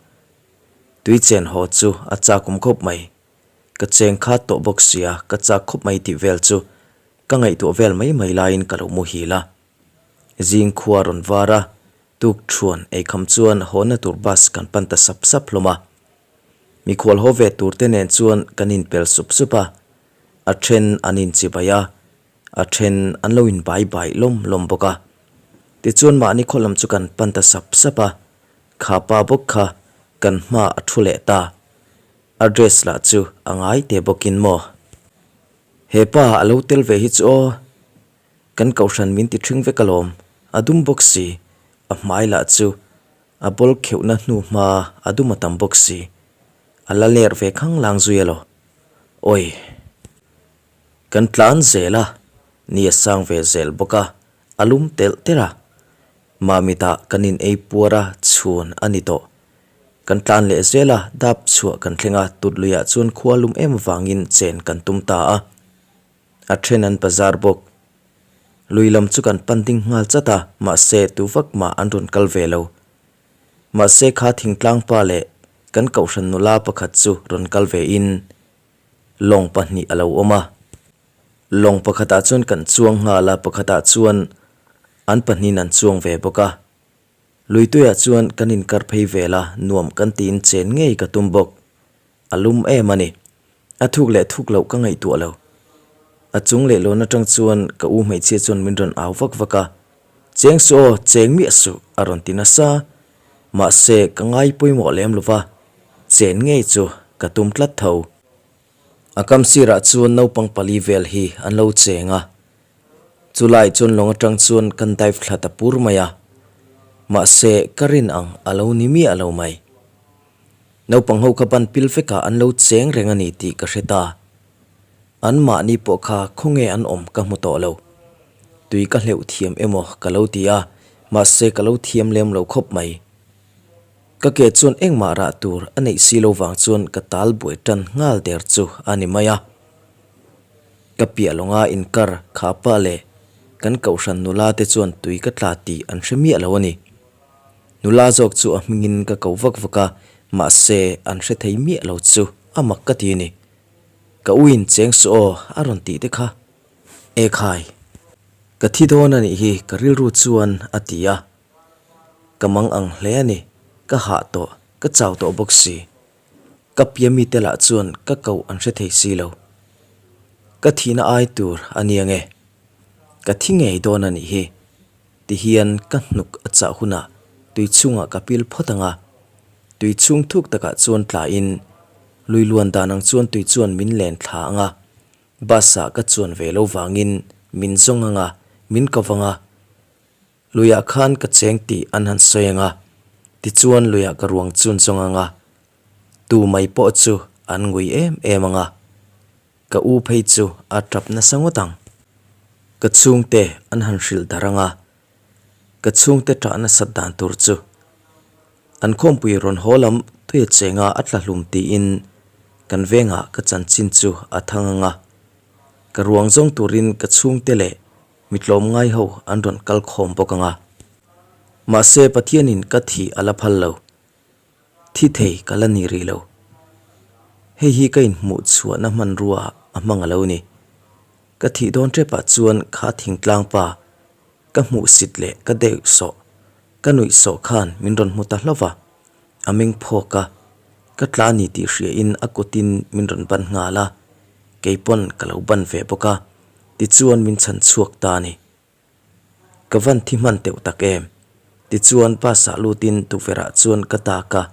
Tui chen haw chu a chak awm khawp mai. Ka cheng khat tawh bawk sia, ka chak khawp mai tih vel chu ka ngaihtuah vel mai mai laiin ka lo muhil a. Zing khua rawn var a, tuk thuan eikham chuan hawna tur bus kan pan ta sap sap hlawm a. Mikhual haw ve tur te nen chuan kan inpel sup sup a, a then an inchibai a, a then an lo inbai bai lawm lawm bawk a. Tichuan mahni khaw lam chu kan pan ta sap sap a, kha pa bawk kha kan hma a thu leh ta. A dress lah chu a ngai te bawkin maw. He pa a lo tel ve hi chu aw. Kan kohhran min ti ṭhing vek alawm, a dum bawk si, a hmai lah chu a bawl kheuhna hnu hma a dum a tam bawk si, a la ler ve khang lang zui elaw. Awi! Kan tlan zel a, ni a sang ve zel bawk a, a lum telh telh a. Mahmitah kan in ei puar a, chhun a ni tawh. Kan tlan leh zel a, dap chhuah kan thleng a, tut luiah chuan khua lum em avangin chen kan tum ta a. A then an bazar bawk. Lui lam chu kan pan ding nghal chat a, mahse tu vak mah an rawn kal ve lo. Mahse kha thingtlang pa leh kan kohhran nula pakhat chu rawn kal ve in lawng pahnih a lo awm a. Lawng pakhatah chuan kan chuang nghal a, pakhatah chuan an pahnihin an chuang ve bawk a. Luituiah chuan kan inkar phei vel a, nuam kan tiin chen ngei ka tum bawk. A lum em a ni. A thuk leh thuk loh ka ngaihtuah lo. A chung leh lawn atang chuan ka u hmeichhia chuan min rawn au vak vak a, Cheng suh aw, cheng miah suh, a rawn ti nasa. Mahse, ka ngai pawimawh lem lo va, chen ngei chu ka tum tlat tho. A kam sirah chuan naupang pali vel hi an lo cheng a. Chulai chuan lawng atang chuan kan dive thla ta pur mai a. Mahse, ka rin ang a lo ni miah lo mai. Naupang ho kha ban pil vekah an lo cheng reng a ni tih ka hre ta. An mahni pawh kha khawnge an awm ka hmu tawh lo. Tui ka hleuh thiam emaw ka lo ti a, mahse ka lo thiam lem lo khawp mai. Ka ke chuan engmah rah tur a neih si lo vang chuan ka tal buai tan nghal der chu a ni mai a. Ka piah lawnga inkar kha pa leh kan kohhran nula te chuan tui ka tla tih an hre miah lo a ni. Nula zawk chu a hmingin ka ko vak vak a, mahse an hre thei miah lo chu a mak ka ti a ni. Ka uin cheng suh aw a rawn tih te kha. Ekhai. Ka thi dawn a nih hi ka rilru chuan a ti a. Ka mang ang hle a ni, ka hah tawh, ka chau tawh bawk si. Ka pia mite lah chuan ka koh an hre thei si lo. Ka thihna ai tur a ni ange. Ka thi ngei dawn a nih hi. Tihian ka hnuk a chah hunah tui chhungah ka pil phawt ang a, tui chhung thuk takah chuan tlain lui luan dan ang chuan tui chuan min len thla ang a, bus ah ka chuan ve lo vangin min zawng ang a, min ko vang a, luiah khan ka cheng tih an han sawi ang a, tichuan luiah ka ruang chun zawng ang a, tu mai pawh chu an ngui em em ang a. Ka u phei chu a tap nasa ngawt ang. Ka chhungte an han hrilh darh ang a, ka chhungte tah nasat dan tur chu. An khawmpui rawn haw lam tuia chenga a tla hlum tiin Kan vengah ka chanchin chu a thang ang a, ka ruang zawng turin ka chhungte leh mi tlawmngai ho an rawn kal khawm bawk ang a. Mahse Pathianin ka thih a la phal lo. Thi thei ka la ni rih lo. Hei hi ka inhmuh chhuahna hmanrua a hmang a lo ni. Ka thih dawn tepah chuan kha thingtlang pa ka hmuh sit leh ka deuh sawh, ka nuih sawh khan min rawn hmu ta hlauh va. A meng phawk a, ka tla ni tih hriain a kutin min rawn ban nghal a, kei pawn ka lo ban ve bawk a, tichuan min chhan chhuak ta a ni. Ka van thi hman teuh tak em? Tichuan bus ah lutin tukverh ah chuan ka dak a,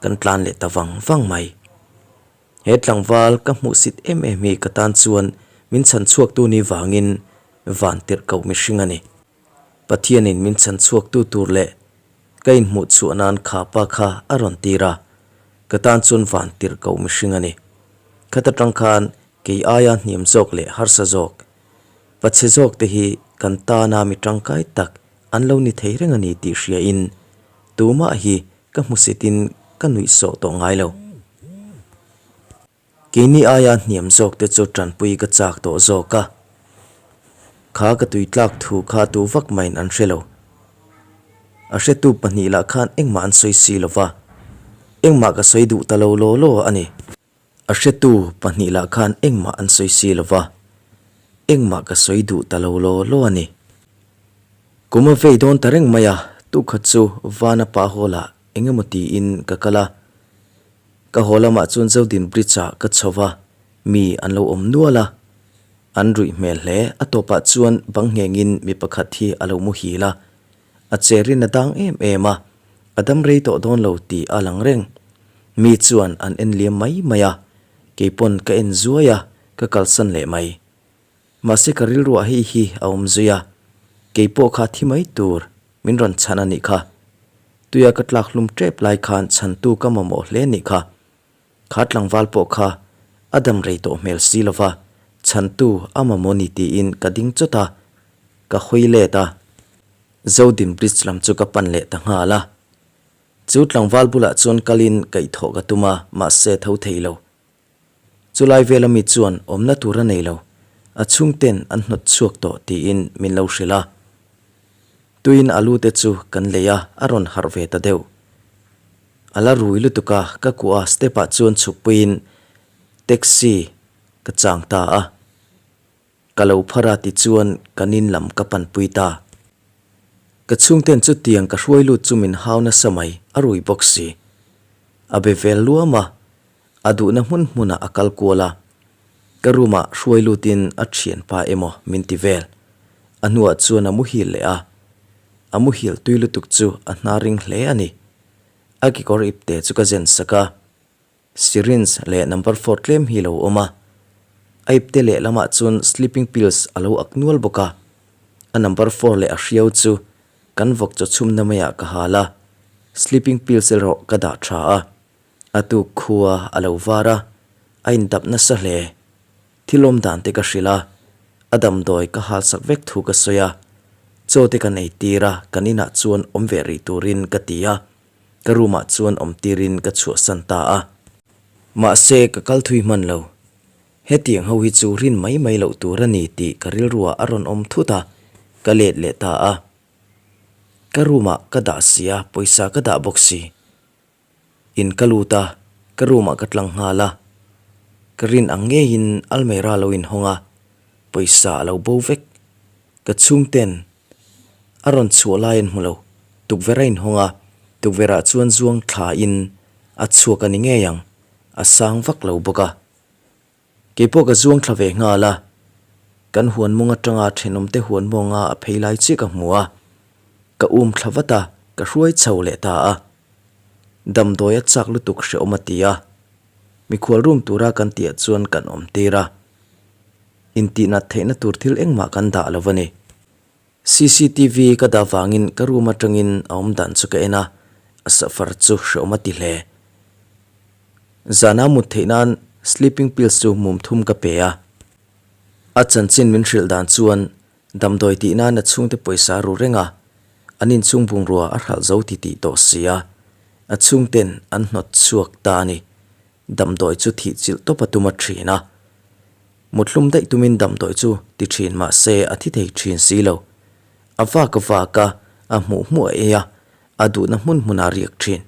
kan tlan leh ta vang vang mai. He tlangval ka hmuhsit em em hi ka tan chuan min chhan chhuaktu ni vangin van tirh koh mihring a ni. Pathianin min chhan chhuaktu tur leh ka inhmuh chhuah nan kha pa kha a rawn tir a, ka tan chuan van tirh koh mihring a ni. Khat atang khan kei aia hniam zawk leh harsa zawk, pachhe zawk te hi kan tana mi tangkai tak an lo ni thei reng a ni tih hriain tumah hi ka hmusitin ka nuihsawh tawh ngai lo. Keini aia hniam zawk te chu tanpui ka chak tawh zawk a, kha ka tui tlak thu kha tu vak maiin an hre lo. A hretu pahnih lah khan engmah an sawi si lo va, engmah ka sawi duh ta lo law law a ni. A hretu pahnih lah khan engmah an sawi si lo va, engmah ka sawi duh ta lo law law a ni. Kum a vei dawn ta reng mai a, tukhat chu Vana pa hall ah eng emaw tiin ka kal a. Ka haw lamah chuan Zodin Bridge ah ka chho va, mi an lo awm nual a. An ruih hmel hle, a tawpah chuan bang nghengin mi pakhat hi a lo muhil a. A cherin a dang em em a, a dam rei tawh dawn lo tih a lang reng. Mi chuan an en liam mai mai a, keipawn ka en zuai a, ka kalsan leh mai. Mahse ka rilruah hei hi a awm zui a, keipawh kha thi mai tur min rawn chhan a nih kha. Tuia ka tlak hlum tep lai khan chhantu ka mamawh hle nih kha. Kha tlangval pawh kha a dam rei tawh hmel si lova, chhantu a mamawh ni tiin ka ding chawt a, ka hawi let a. Zodin bridge lam chu ka pan leh ta nghal a. Chu tlangval bulah chuan kalin kaihthawh ka tum a, mahse tho thei lo. Chulai vela mi chuan awmna tur a nei lo, a chhungten an hnawt chhuak tawh tiin min lo hrilh a. Tuin alu te chu kan lei a, a rawn harh ve ta deuh. A la rui lutuk a, ka kuah a step ah chuan chhukpuiin taxi ka chang ta a. Ka lo phar a tichuan kan in lam ka panpui ta. Ka chhungten chutiang ka hruai lut chu min hau nasa mai, a rui bawk si. A be vel luam a, A duhna hmun hmunah a kal kual a, ka room ah hruai lutin a thianpa emaw min ti vel. A hnuah chuan a muhil leh a, a muhil tui lutuk chu a hna ring hle a ni. A kekawr ipte chu ka zen sak a, syringe leh number four tlem hi lo awm a. A ipte lehlamah chuan sleeping pills a lo ak nual bawk a, a number four leh a hriau chu kan vawk chaw chhumna maiah ka hal a, sleeping pills erawh ka dah tha a. A tuk khua a lo var a, a indap nasa hle. Thil awm dan te ka hrilh a, a damdawi ka halsak vek thu ka sawi a. Chaw te kan ei tir a, kan inah chuan awm ve rih turin ka ti a, ka room ah chuan awm tirin ka chhuahsan ta a. Mahse ka kal thui hman lo. Hetiang ho hi chu rin mai mai loh tur a ni tih ka rilruah a rawn awm thut a, ka let leh ta a. Ka room ah ka dah si a, pawisa ka dah bawk si. In ka lut a, ka room ah ka tlang nghal a. Ka rin ang ngeiin almera lo inhawng a, pawisa a lo bo vek. Ka chhungten a rawn chhuah lai an hmu lo, tukverh a inhawng a, tukverh ah chuan zuang thla in a chhuak a ni ngei ang, a sang vak lo bawk a. Kei pawh ka zuang thla ve nghal a, kan huan mawng atanga thenawmte huan mawnga a phei lai chiah ka hmu a, ka um thla vat a, ka hruai chho leh ta a. Damdawi a chak lutuk hrehawm a ti a, mikhual room tura kan tihah chuan kan awm tir a, intihnat theihna tur thil engmah kan dah lo a ni. Cctv ka dah vangin ka room atangin a awm dan chu ka en a, a safar chu hrehawm a ti hle. Zana mut theih nan sleeping pills chu mum thum ka pe a. A chanchin min hrilh dan chuan damdawi tih nan a chhungte pawisa a ru reng a, an inchhung bungrua a hralh zo ti tih tawh si a, a chhungten an hnawt chhuak ta a ni. Damdawi chu thih chilh tawp a tum a thin a. Muthlum daih tumin damdawi chu ti thin mah se a thi thei thin si lo. A vak a vak a, a hmuh hmuh a ei a, a duhna hmun hmunah a riak thin.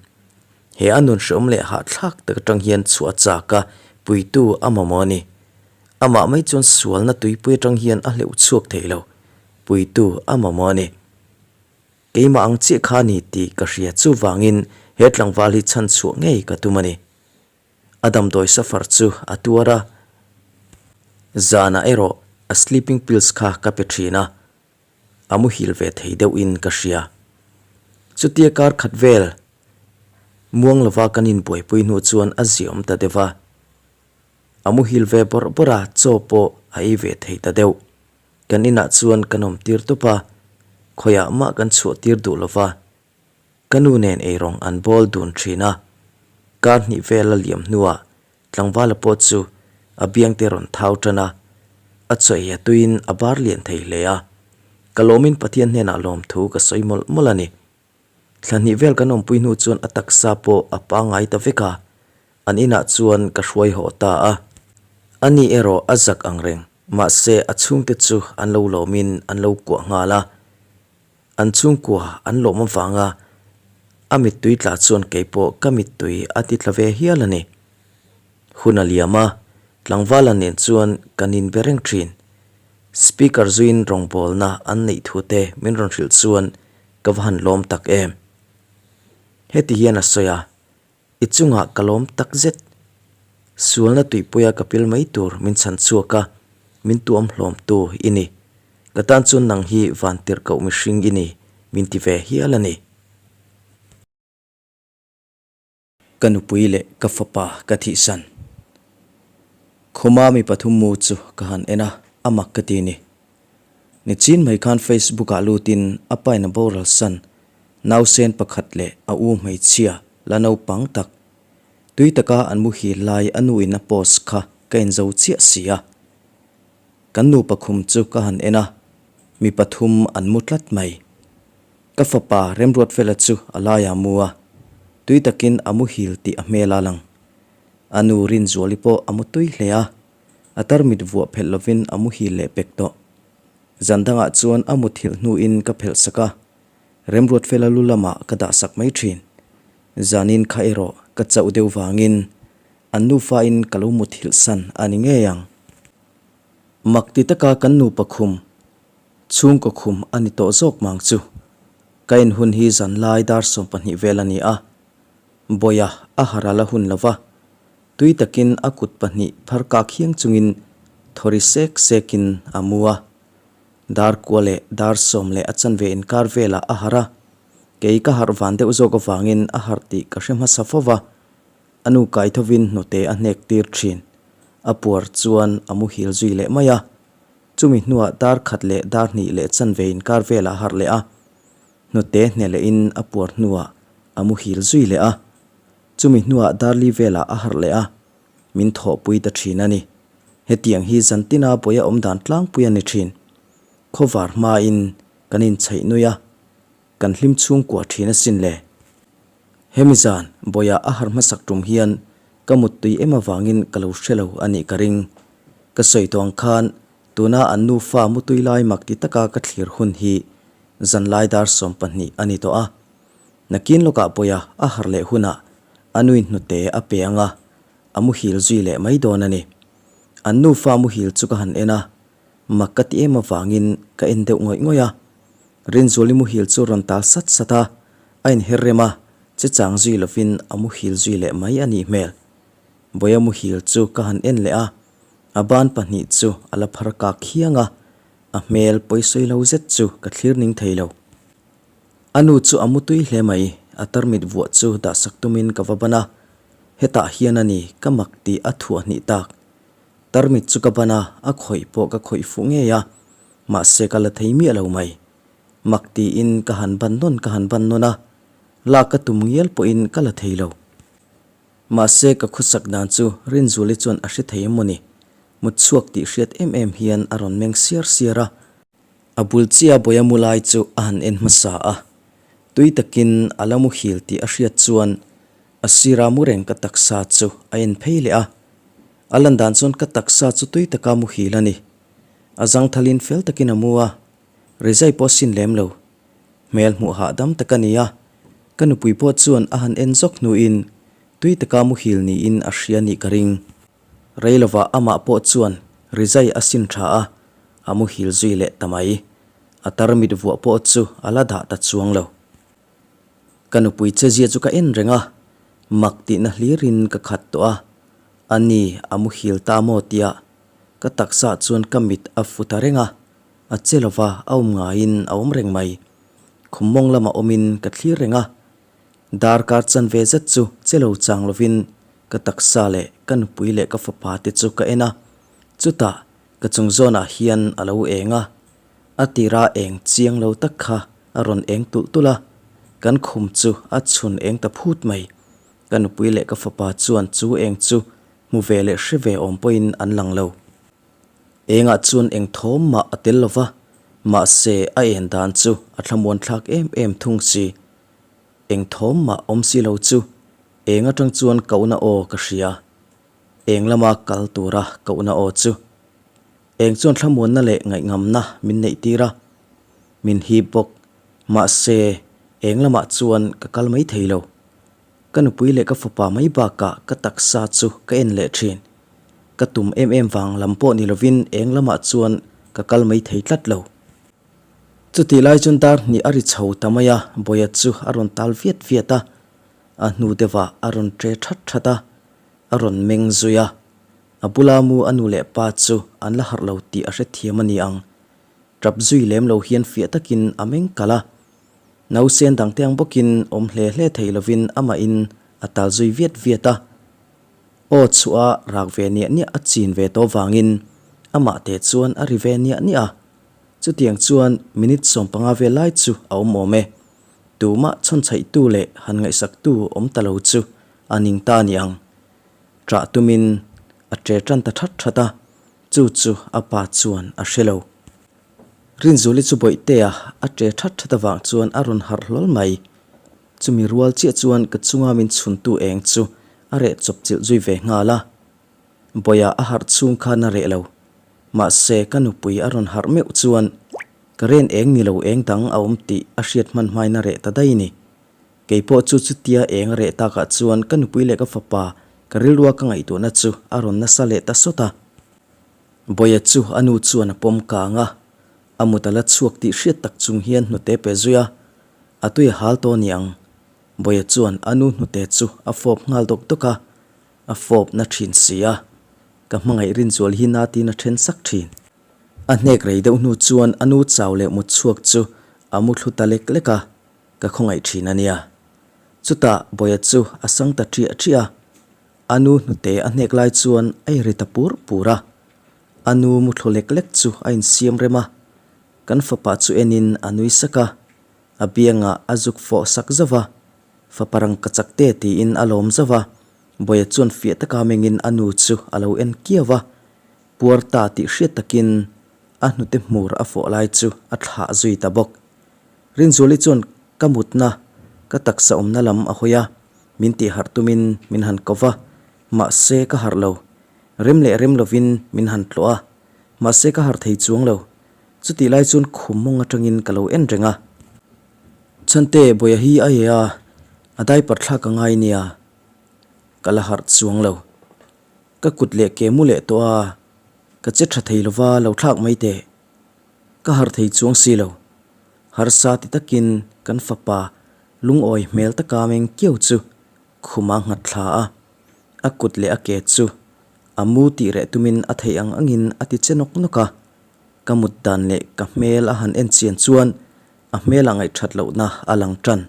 He a nun hreawm leh hahthlak tak atang hian chhuah a chak a, puitu a mamawh a ni. Amah mai chuan sualna tuipui atang hian a hleuh chhuak thei lo, puitu a mamawh a ni. Keimah ang chiah kha a ni tih ka hria chuvangin he tlangval hi chhan chhuah ngei ka tum a ni. A damdawi safar chu a tuar a, zanah erawh a sleeping pills kha ka pe thin a, a muhil ve thei deuhin ka hria. Chutia kar khat vel muang lova kan inbuaipui hnu chuan a ziawm ta deuh a, a muhil ve bawrh bawrh a, chaw pawh a ei ve thei ta deuh. Kan inah chuan kan awm tir tawp a, khawiah mah kan chhuah tir duh lova, ka nu nen eirawng an bawl dun thin a. Kar hnih vel a liam hnuah tlangvala pawh chu a biangte rawn thau tan a, a chaw ei a tuiin a bar lian thei hle a. Ka lawmin Pathian hnenah lawmthu ka sawi mawlh mawlh a ni. Thla hnih vel kan awmpui hnu chuan a taksa pawh a pangngai ta vek a, an inah chuan ka hruai haw ta a. Ani erawh a zak ang reng, mahse a chhungte chu an lo lawmin an lo kuah nghal a. An chhungkua an lawm avanga a mittui tla chuan keipawh ka mittui a ti tla ve hial a ni. Hun a liam a, tlangvala nen chuan kan inbe reng thin. Speaker zuiin rawngbawlna an neih thute min rawn hrilh chuan Ka va han lawm tak em? Heti hian a sawi a, I chungah ka lawm tak zet. Sualna tuipuia ka pil mai tur min chhan chhuak a, min tuam hlawmtu i ni. Ka tan chuan nang hi vantirhkoh mihring i ni, min ti ve hial a ni. Ka nupui leh ka fapa ka thihsan. Khuma mi pathum mu chu ka han en a, a mak ka ti ni. Nichin mai khan Facebook ah lutin a pain a boral san nausen pakhat leh a u hmeichhia la naupang tak tui taka an muhil lai a nu in a post kha ka inzo chiah si a. Kan nupa khum chu ka han en a, mi pathum an mu tlat mai. Ka fapa Remruatfela chu a laiah mu a, tui takin a muhil tih a hmel a lang. A nu Rinzuali pawh a mu tui hle a, a tarmit vuah phelh lovin a muhil leh pek tawh. Zan dangah chuan a muthilh hnuin ka phelh sak a, Remruatfela lu lamah ka dah sak mai thin. Zanin kha erawh ka chauh deuh vangin an nufain ka lo muthilh san a ni ngei ang. Mak ti taka kan nupa khum Chhungkaw khum a ni tawh zawk mang chu. Ka en hun hi zan lai dar 12 vel a ni a. Bawia a har a la hun lo va, tui takin a kut pahnih phar kak hiang chungin thawri sek sekin a mu a. Dar kua leh dar sawm leh a chanve inkar velah a harh a, kei ka harh van deuh zawk avangin a harh tih ka hre hmasa fo va, a nu kai thovin hnute a hnek tir thin. A puar chuan a muhil zui leh mai a. Chumi hnuah dar khat leh dar hnih leh chanve inkar velah a harh leh a, hnute hne lehin a puar hnuah a muhil zui leh a. Chumi hnuah dar li velah a harh leh a, min thawhpui ta thin a ni. Hetiang hi zantina bawi a awm dan tlangpui a ni thin. Khawvar hmain kan inchhaih nui a, kan hlim chhungkua thin asin le. Hemi zan bawiah a harh hmasak tum hian ka muttui em avangin ka lo hre lo a nih ka ring. Ka sawi tawh ang khan tuna an nufa mutui lai mak ti taka ka thlir hun hi zanlai dar 12 a ni tawh a. Nakin lawkah bawiah a harh leh hunah a nui hnute a pe ang a, a muhil zui leh mai dawn a ni. An nufa muhil chu ka han en a, mak ka ti em avangin ka en deuh ngawih ngawih a. Rinzuali muhil chu rawn tal sat sat a, a inher rem a, che chang zui lovin a muhil zui leh mai a nih hmel. Bawia muhil chu ka han en leh a, a ban pahnih chu a la phar kak khiang a, a hmel pawisawi lo zet chu ka thlir ning thei lo. A nu chu a mutui hle mai, a tarmit vuah chu dahsak tumin ka va ban a, hetah hian a ni ka mak tih a thuah hnih tak. Tarmit chu ka ban a, a khawih pawh ka khawih fuh ngei a, mahse ka la thei miah lo mai. Mak tiin ka han ban nawn ka han ban nawn a, lak ka tum ngial pawhin ka la thei lo. Mahse ka khawsak dan chu Rinzuali chuan a hre thei em maw ni? Mut chhuak tih hriat em em hian a rawn meng siar siar a. A bul chiah Bawia mu lai chu a han en hmasa a, tui takin a la muhil tih a hriat chuan. A sira mu reng ka taksa chu a en phei leh a, a lan dan chuan ka taksa chu tui taka muhil a ni. A zangthalin fel takin a mu a, rizai pawh a sin lem lo. Hmel hmuh hahdam tak a ni a, ka nupui pawh chuan a han en zawk hnuin tui taka muhil niin a hria nih ka ring. Rei lovah amah pawh chuan rizai a sin tha a, a muhil zui leh ta mai. A tarmit vuah pawh chu a la dah ta chuang lo. Ka nupui chezia chu ka en reng a, mak tihna hlirin ka khat tawh a, a ni a muhil ta maw tia ka taksa chuan ka mit a fu ta reng a, a che lova a awm ngaiin a awm reng mai. Khum mawng lamah awmin ka thlir reng a, darkar chanve zet chu che lo chang lovin ka taksa leh ka nupui leh ka fapa te chu ka en a, chutah ka chung zawnah hian a lo eng a, A tira eng chiang lo tak kha a rawn eng tulh tulh a, kan khum chu a chhun eng ta phut mai. Ka nupui leh ka fapa chuan chu eng chu hmu ve leh hre ve awm pawhin an lang lo. Engah chuan eng thawm mah a tel lo va, mahse a en dan chu a thlamuan thlak em em thung si. Eng thawm mah awm si lo chu eng atang chuan kohna aw ka hria. Eng lama kal tura kohna aw chu. Eng chuan thlamuanna leh ngaihngamna min neih tir a, min hip bawk. Mahse, eng lamah chuan ka kal mai thei lo. Ka nupui leh ka fapa mai bakah ka taksa chu ka en leh thin. Ka tum em em vang lam pawh ni lovin eng lamah chuan ka kal mai thei tlat lo. Chutih lai chuan dar hnih a ri chho ta mai a, Bawia chu a rawn tal viat viat a, a hnu deuhah a rawn ṭe that that a, a rawn meng zui a. A bula mu a nu leh pa chu an la harh lo tih a hrethiam a ni ang. Tap zui lem lo hian fiah takin a meng kalh a. Nausen dangte ang bawkin awm hle hle thei lovin amahin a tal zui viat viat a. Aw chhuah a rak ve niah niah a chin ve tawh vangin amah te chuan a ri ve niah niah a. Chutiang chuan minute 15 vel lai chu a awm awm e. Tumah chhawnchhaihtu leh han ngaihsaktu awm ta lo chu a ning ta a ni ang. Ṭah tumin a ṭe ṭan ta ṭhat ṭhat a, chu chu a pa chuan a hre lo. Rinzuli chu Bawihtea a ṭe ṭhat ṭhat avang chuan a rawn harh hlawl mai. Chumi rual chiah chuan ka chunga min chhuntu eng chu a reh chawp chilh zui ve nghal a. Bawia a harh chhung khan a reh lo. Mahse ka nupui a rawn harh meuh chuan ka ren eng ni lo eng dang a awm tih a hriat hman hmain a reh ta daih ni. Kei pawh chu chutia eng a reh takah chuan ka nupui leh ka fapa ka rilrua ka ngaihtuahna chu a rawn nasa leh ta sawt a. Bawia chu a nu chuan a pawm kang a, a mut a la chhuak tih hriat tak chung hian hnute pe zui a, a tui a hal tawh ni ang. Bawia chuan a nu hnute chu a fawp nghal dawk dawk a, a fawp na thin si a, ka hmangaih rinzual hi na tiin a then sak thin. A hnek rei deuh hnu chuan a nu chau leh mut chhuak chu a mu thlu ta lek lek a, Ka khawngaih thin a nia. Chutah Bawia chu a sang ta ṭiah ṭiah a, a nu hnute a hnek lai chuan a inri ta pur pur a. A nu muthlu lek lek chu a insiam rem a, kan fapa chu enin a nui sak a, a biangah a zuk fawh sak zauh va, Fapa rang ka chak te tiin a lawm zauh va, Bawia chuan fiah taka mengin a nu chu a lo en kiau va, puar ta tih hriat takin a hnute hmur a fawh lai chu a thlah zui ta bawk. Rinzuali chuan ka mutna, ka taksa awmna lam a hawi a, min tih harh tumin min han ko va, mahse ka harh lo. Rem leh rem lovin min han tlawh a, mahse ka harh thei chuang lo. Chutih lai chuan khum mawng atangin ka lo en reng a. Chhante, Bawia hi a ye a, a diaper thlak a ngai nia. Ka la harh chuang lo. Ka kut leh ke mu leh tawh a, ka che tha thei lova lo thlak mai teh. Ka harh thei chuang si lo. Harsa ti takin kan fapa lungawi hmel taka meng kiau chu khuma nghat thla a, a kut leh a ke chu a mu tih reh tumin a theih ang angin a ti che nawk nawk a. Ka mut dan leh ka hmel a han en chian chuan a hmelah ngaihthat lohna a lang tan.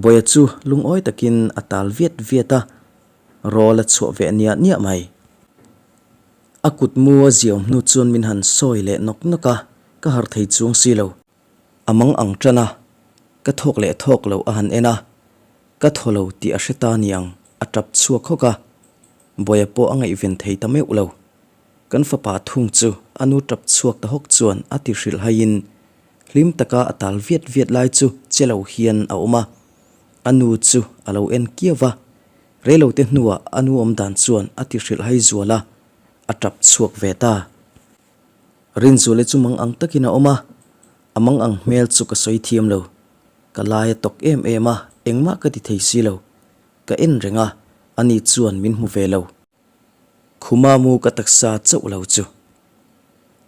Bawia chu lungawi takin a tal viat viat a, rawl a chhuah ve niah niah mai. A kut mu a ziaum hnu chuan min han sawi leh nawk nawk a, ka harh thei chuang si lo. A mang ang tan a, ka thawk leh thawk lo a han en a, ka thaw lo tih a hre ta niang a tap chhuak hawk a, Bawia pawh a ngaihven thei ta meuh lo. Kan fapa thung chu a nu tap chhuak ta hawk chuan a ti hrilh haiin hlim taka a tal viat viat lai chu che lo hian a awm a. A nu chu a lo en kiau va, reilote hnuah a nu awm dan chuan a ti hrilhhai zual a, a tap chhuak ve ta. Rinzuali chu mang ang takin a awm a, a mang ang hmel chu ka sawi thiam lo. Ka lai a tawk em em a, engmah ka ti thei si lo. Ka en reng a, ani chuan min hmu ve lo. Khuma mu ka taksa chauh lo chu.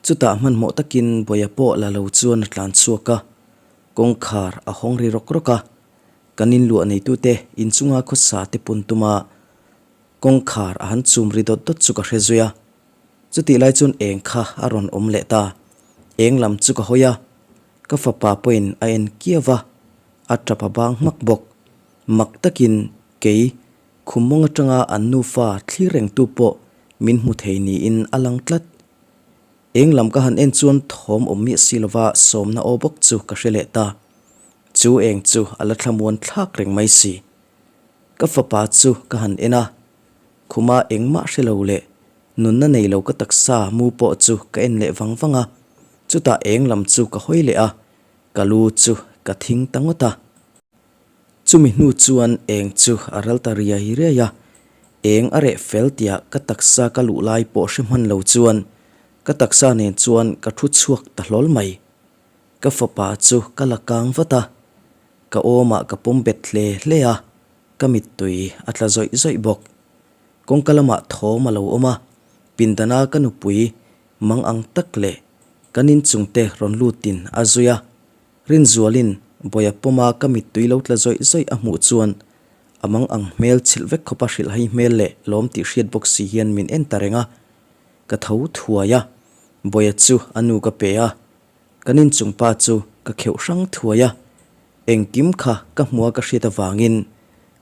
Chutah hmanhmawh takin Bawia pawh la lo chuan a tlan chhuak a, kawngkhar a hawng ri rawk rawk a. Kan inluah neitute inchunga khawsa te pun tuma kawngkhar a han chum ri dawt dawt chu ka hre zui a. Chutih lai chuan eng kha a rawn awm leh ta. Eng lam chu ka hawi a, ka fapa pawhin a en kiau va, a tap a bang hmak bawk. Mak takin kei khum mawng atanga an nufa thlir rengtu pawh min hmu thei niin a lang tlat. Eng lam ka han en chuan thawm awm miah si lova sawmna aw bawk chu ka hre leh ta. Chu eng chu a la thlamuan thlak reng mai si. Ka fapa chu ka han en a, Khuma engmah hre lo leh nunna nei lo ka taksa mu pawh chu ka en leh vang vang a, chutah eng lam chu ka hawi leh a, ka lu chu ka thing ta ngawt a. Chumi hnu chuan eng chu a ral ta riai riai a, eng a reh fel tiah ka taksa ka luh lai pawh hre hman lo chuan ka taksa nen chuan ka thu chhuak ta hlawl mai. Ka fapa chu ka la kang vat a, ka awmah ka pawm bet hle hle a, Ka mittui a tla zawih zawih bawk. Kawngka lamah thawm a lo awm a, pindana ka nupui mang ang tak leh kan inchungte rawn lutin a zui a. Rinzualin Bawia pawma ka mittui lo tla zawih zawih a hmuh chuan a mang ang hmel chhilh vek khawpa hrilhhai hmel leh lawm tih hriat bawk si hian min en ta reng a. Ka tho thuai a, Bawia chu a nu ka pe a, Kan inchung pa chu ka kheuh hrang thuai a, engkim kha ka hmua ka hriat avangin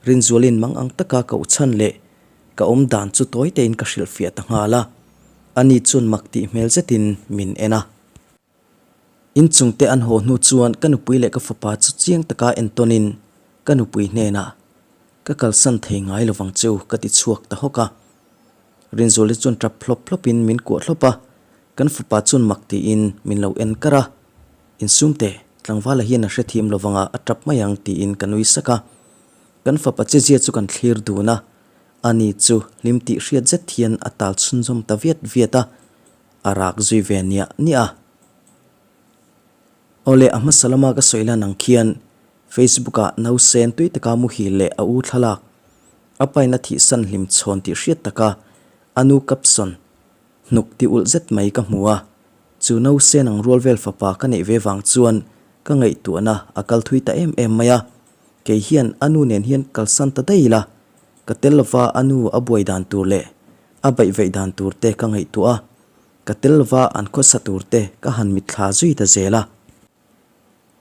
Rinzualin mang ang taka ka uchhan leh ka awm dan chu tawi tein ka hrilhfiah ta nghal a, ani chuan mak tih hmel zetin min en a. Inchung te an haw hnu chuan ka nupui leh ka fapa chu chiang taka entawnin ka nupui hnenah ka kalsan thei ngai lovang cheu ka ti chhuak ta hawk a. Rinzuali chuan tap hlawp hlawpin min kuah hlawp a, kan fapa chuan mak tiin min lo en kar a, Insum teh, tlangvala hian a hrethiam lo vanga a tap mai ang tiin ka nui sak a. Kan fapa chezia chu kan thlir dun a, ani chu hlim tih hriat zet hian a tal chhunzawm ta viat viat a, a rak zui ve niah niah a. Awle, a hmasa lama ka sawi lan ang khian Facebook-ah nausen tui taka muhil leh a u thlalak, a pain a thihsan hlim chhawn tih hriat taka a nu caption hnuk ti ulh zet mai ka hmu a. Chu nausen ang rual vel fapa ka neih ve vang chuan ka ngaihtuahna a kal thui ta em em mai a. Kei hian a nu nen hian kalsan ta daih ila, ka tel lova a nu a buai dan tur leh a baihveih dan tur te ka ngaihtuah a. Ka tel lova an khawsa tur te ka han mitthla zui ta zel a.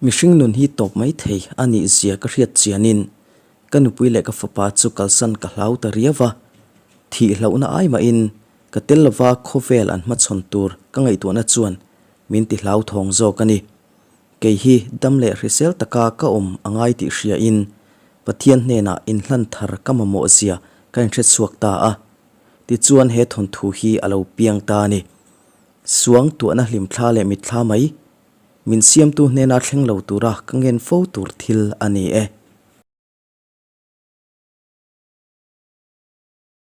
Mihring nun hi tawp mai thei a nih zia ka hriat chianin ka nupui leh ka fapa chu kalsan ka hlau ta riau va. Thih hlauhna ai mahin ka tel lova khawvel an hmachhawn tur ka ngaihtuahna chuan min ti hlauthawng zawk a ni. Kei hi dam leh hrisel taka ka awm a ngai tih hriain Pathian hnenah inhlan thar ka mamawh zia ka inhrechhuak ta a. Tichuan he thawnthu hi a lo piang ta a ni. Suang tuahna hlimthla leh mitthla mai, min siamtu hnena thleng lo tura ka ngen fo tur thil a ni e.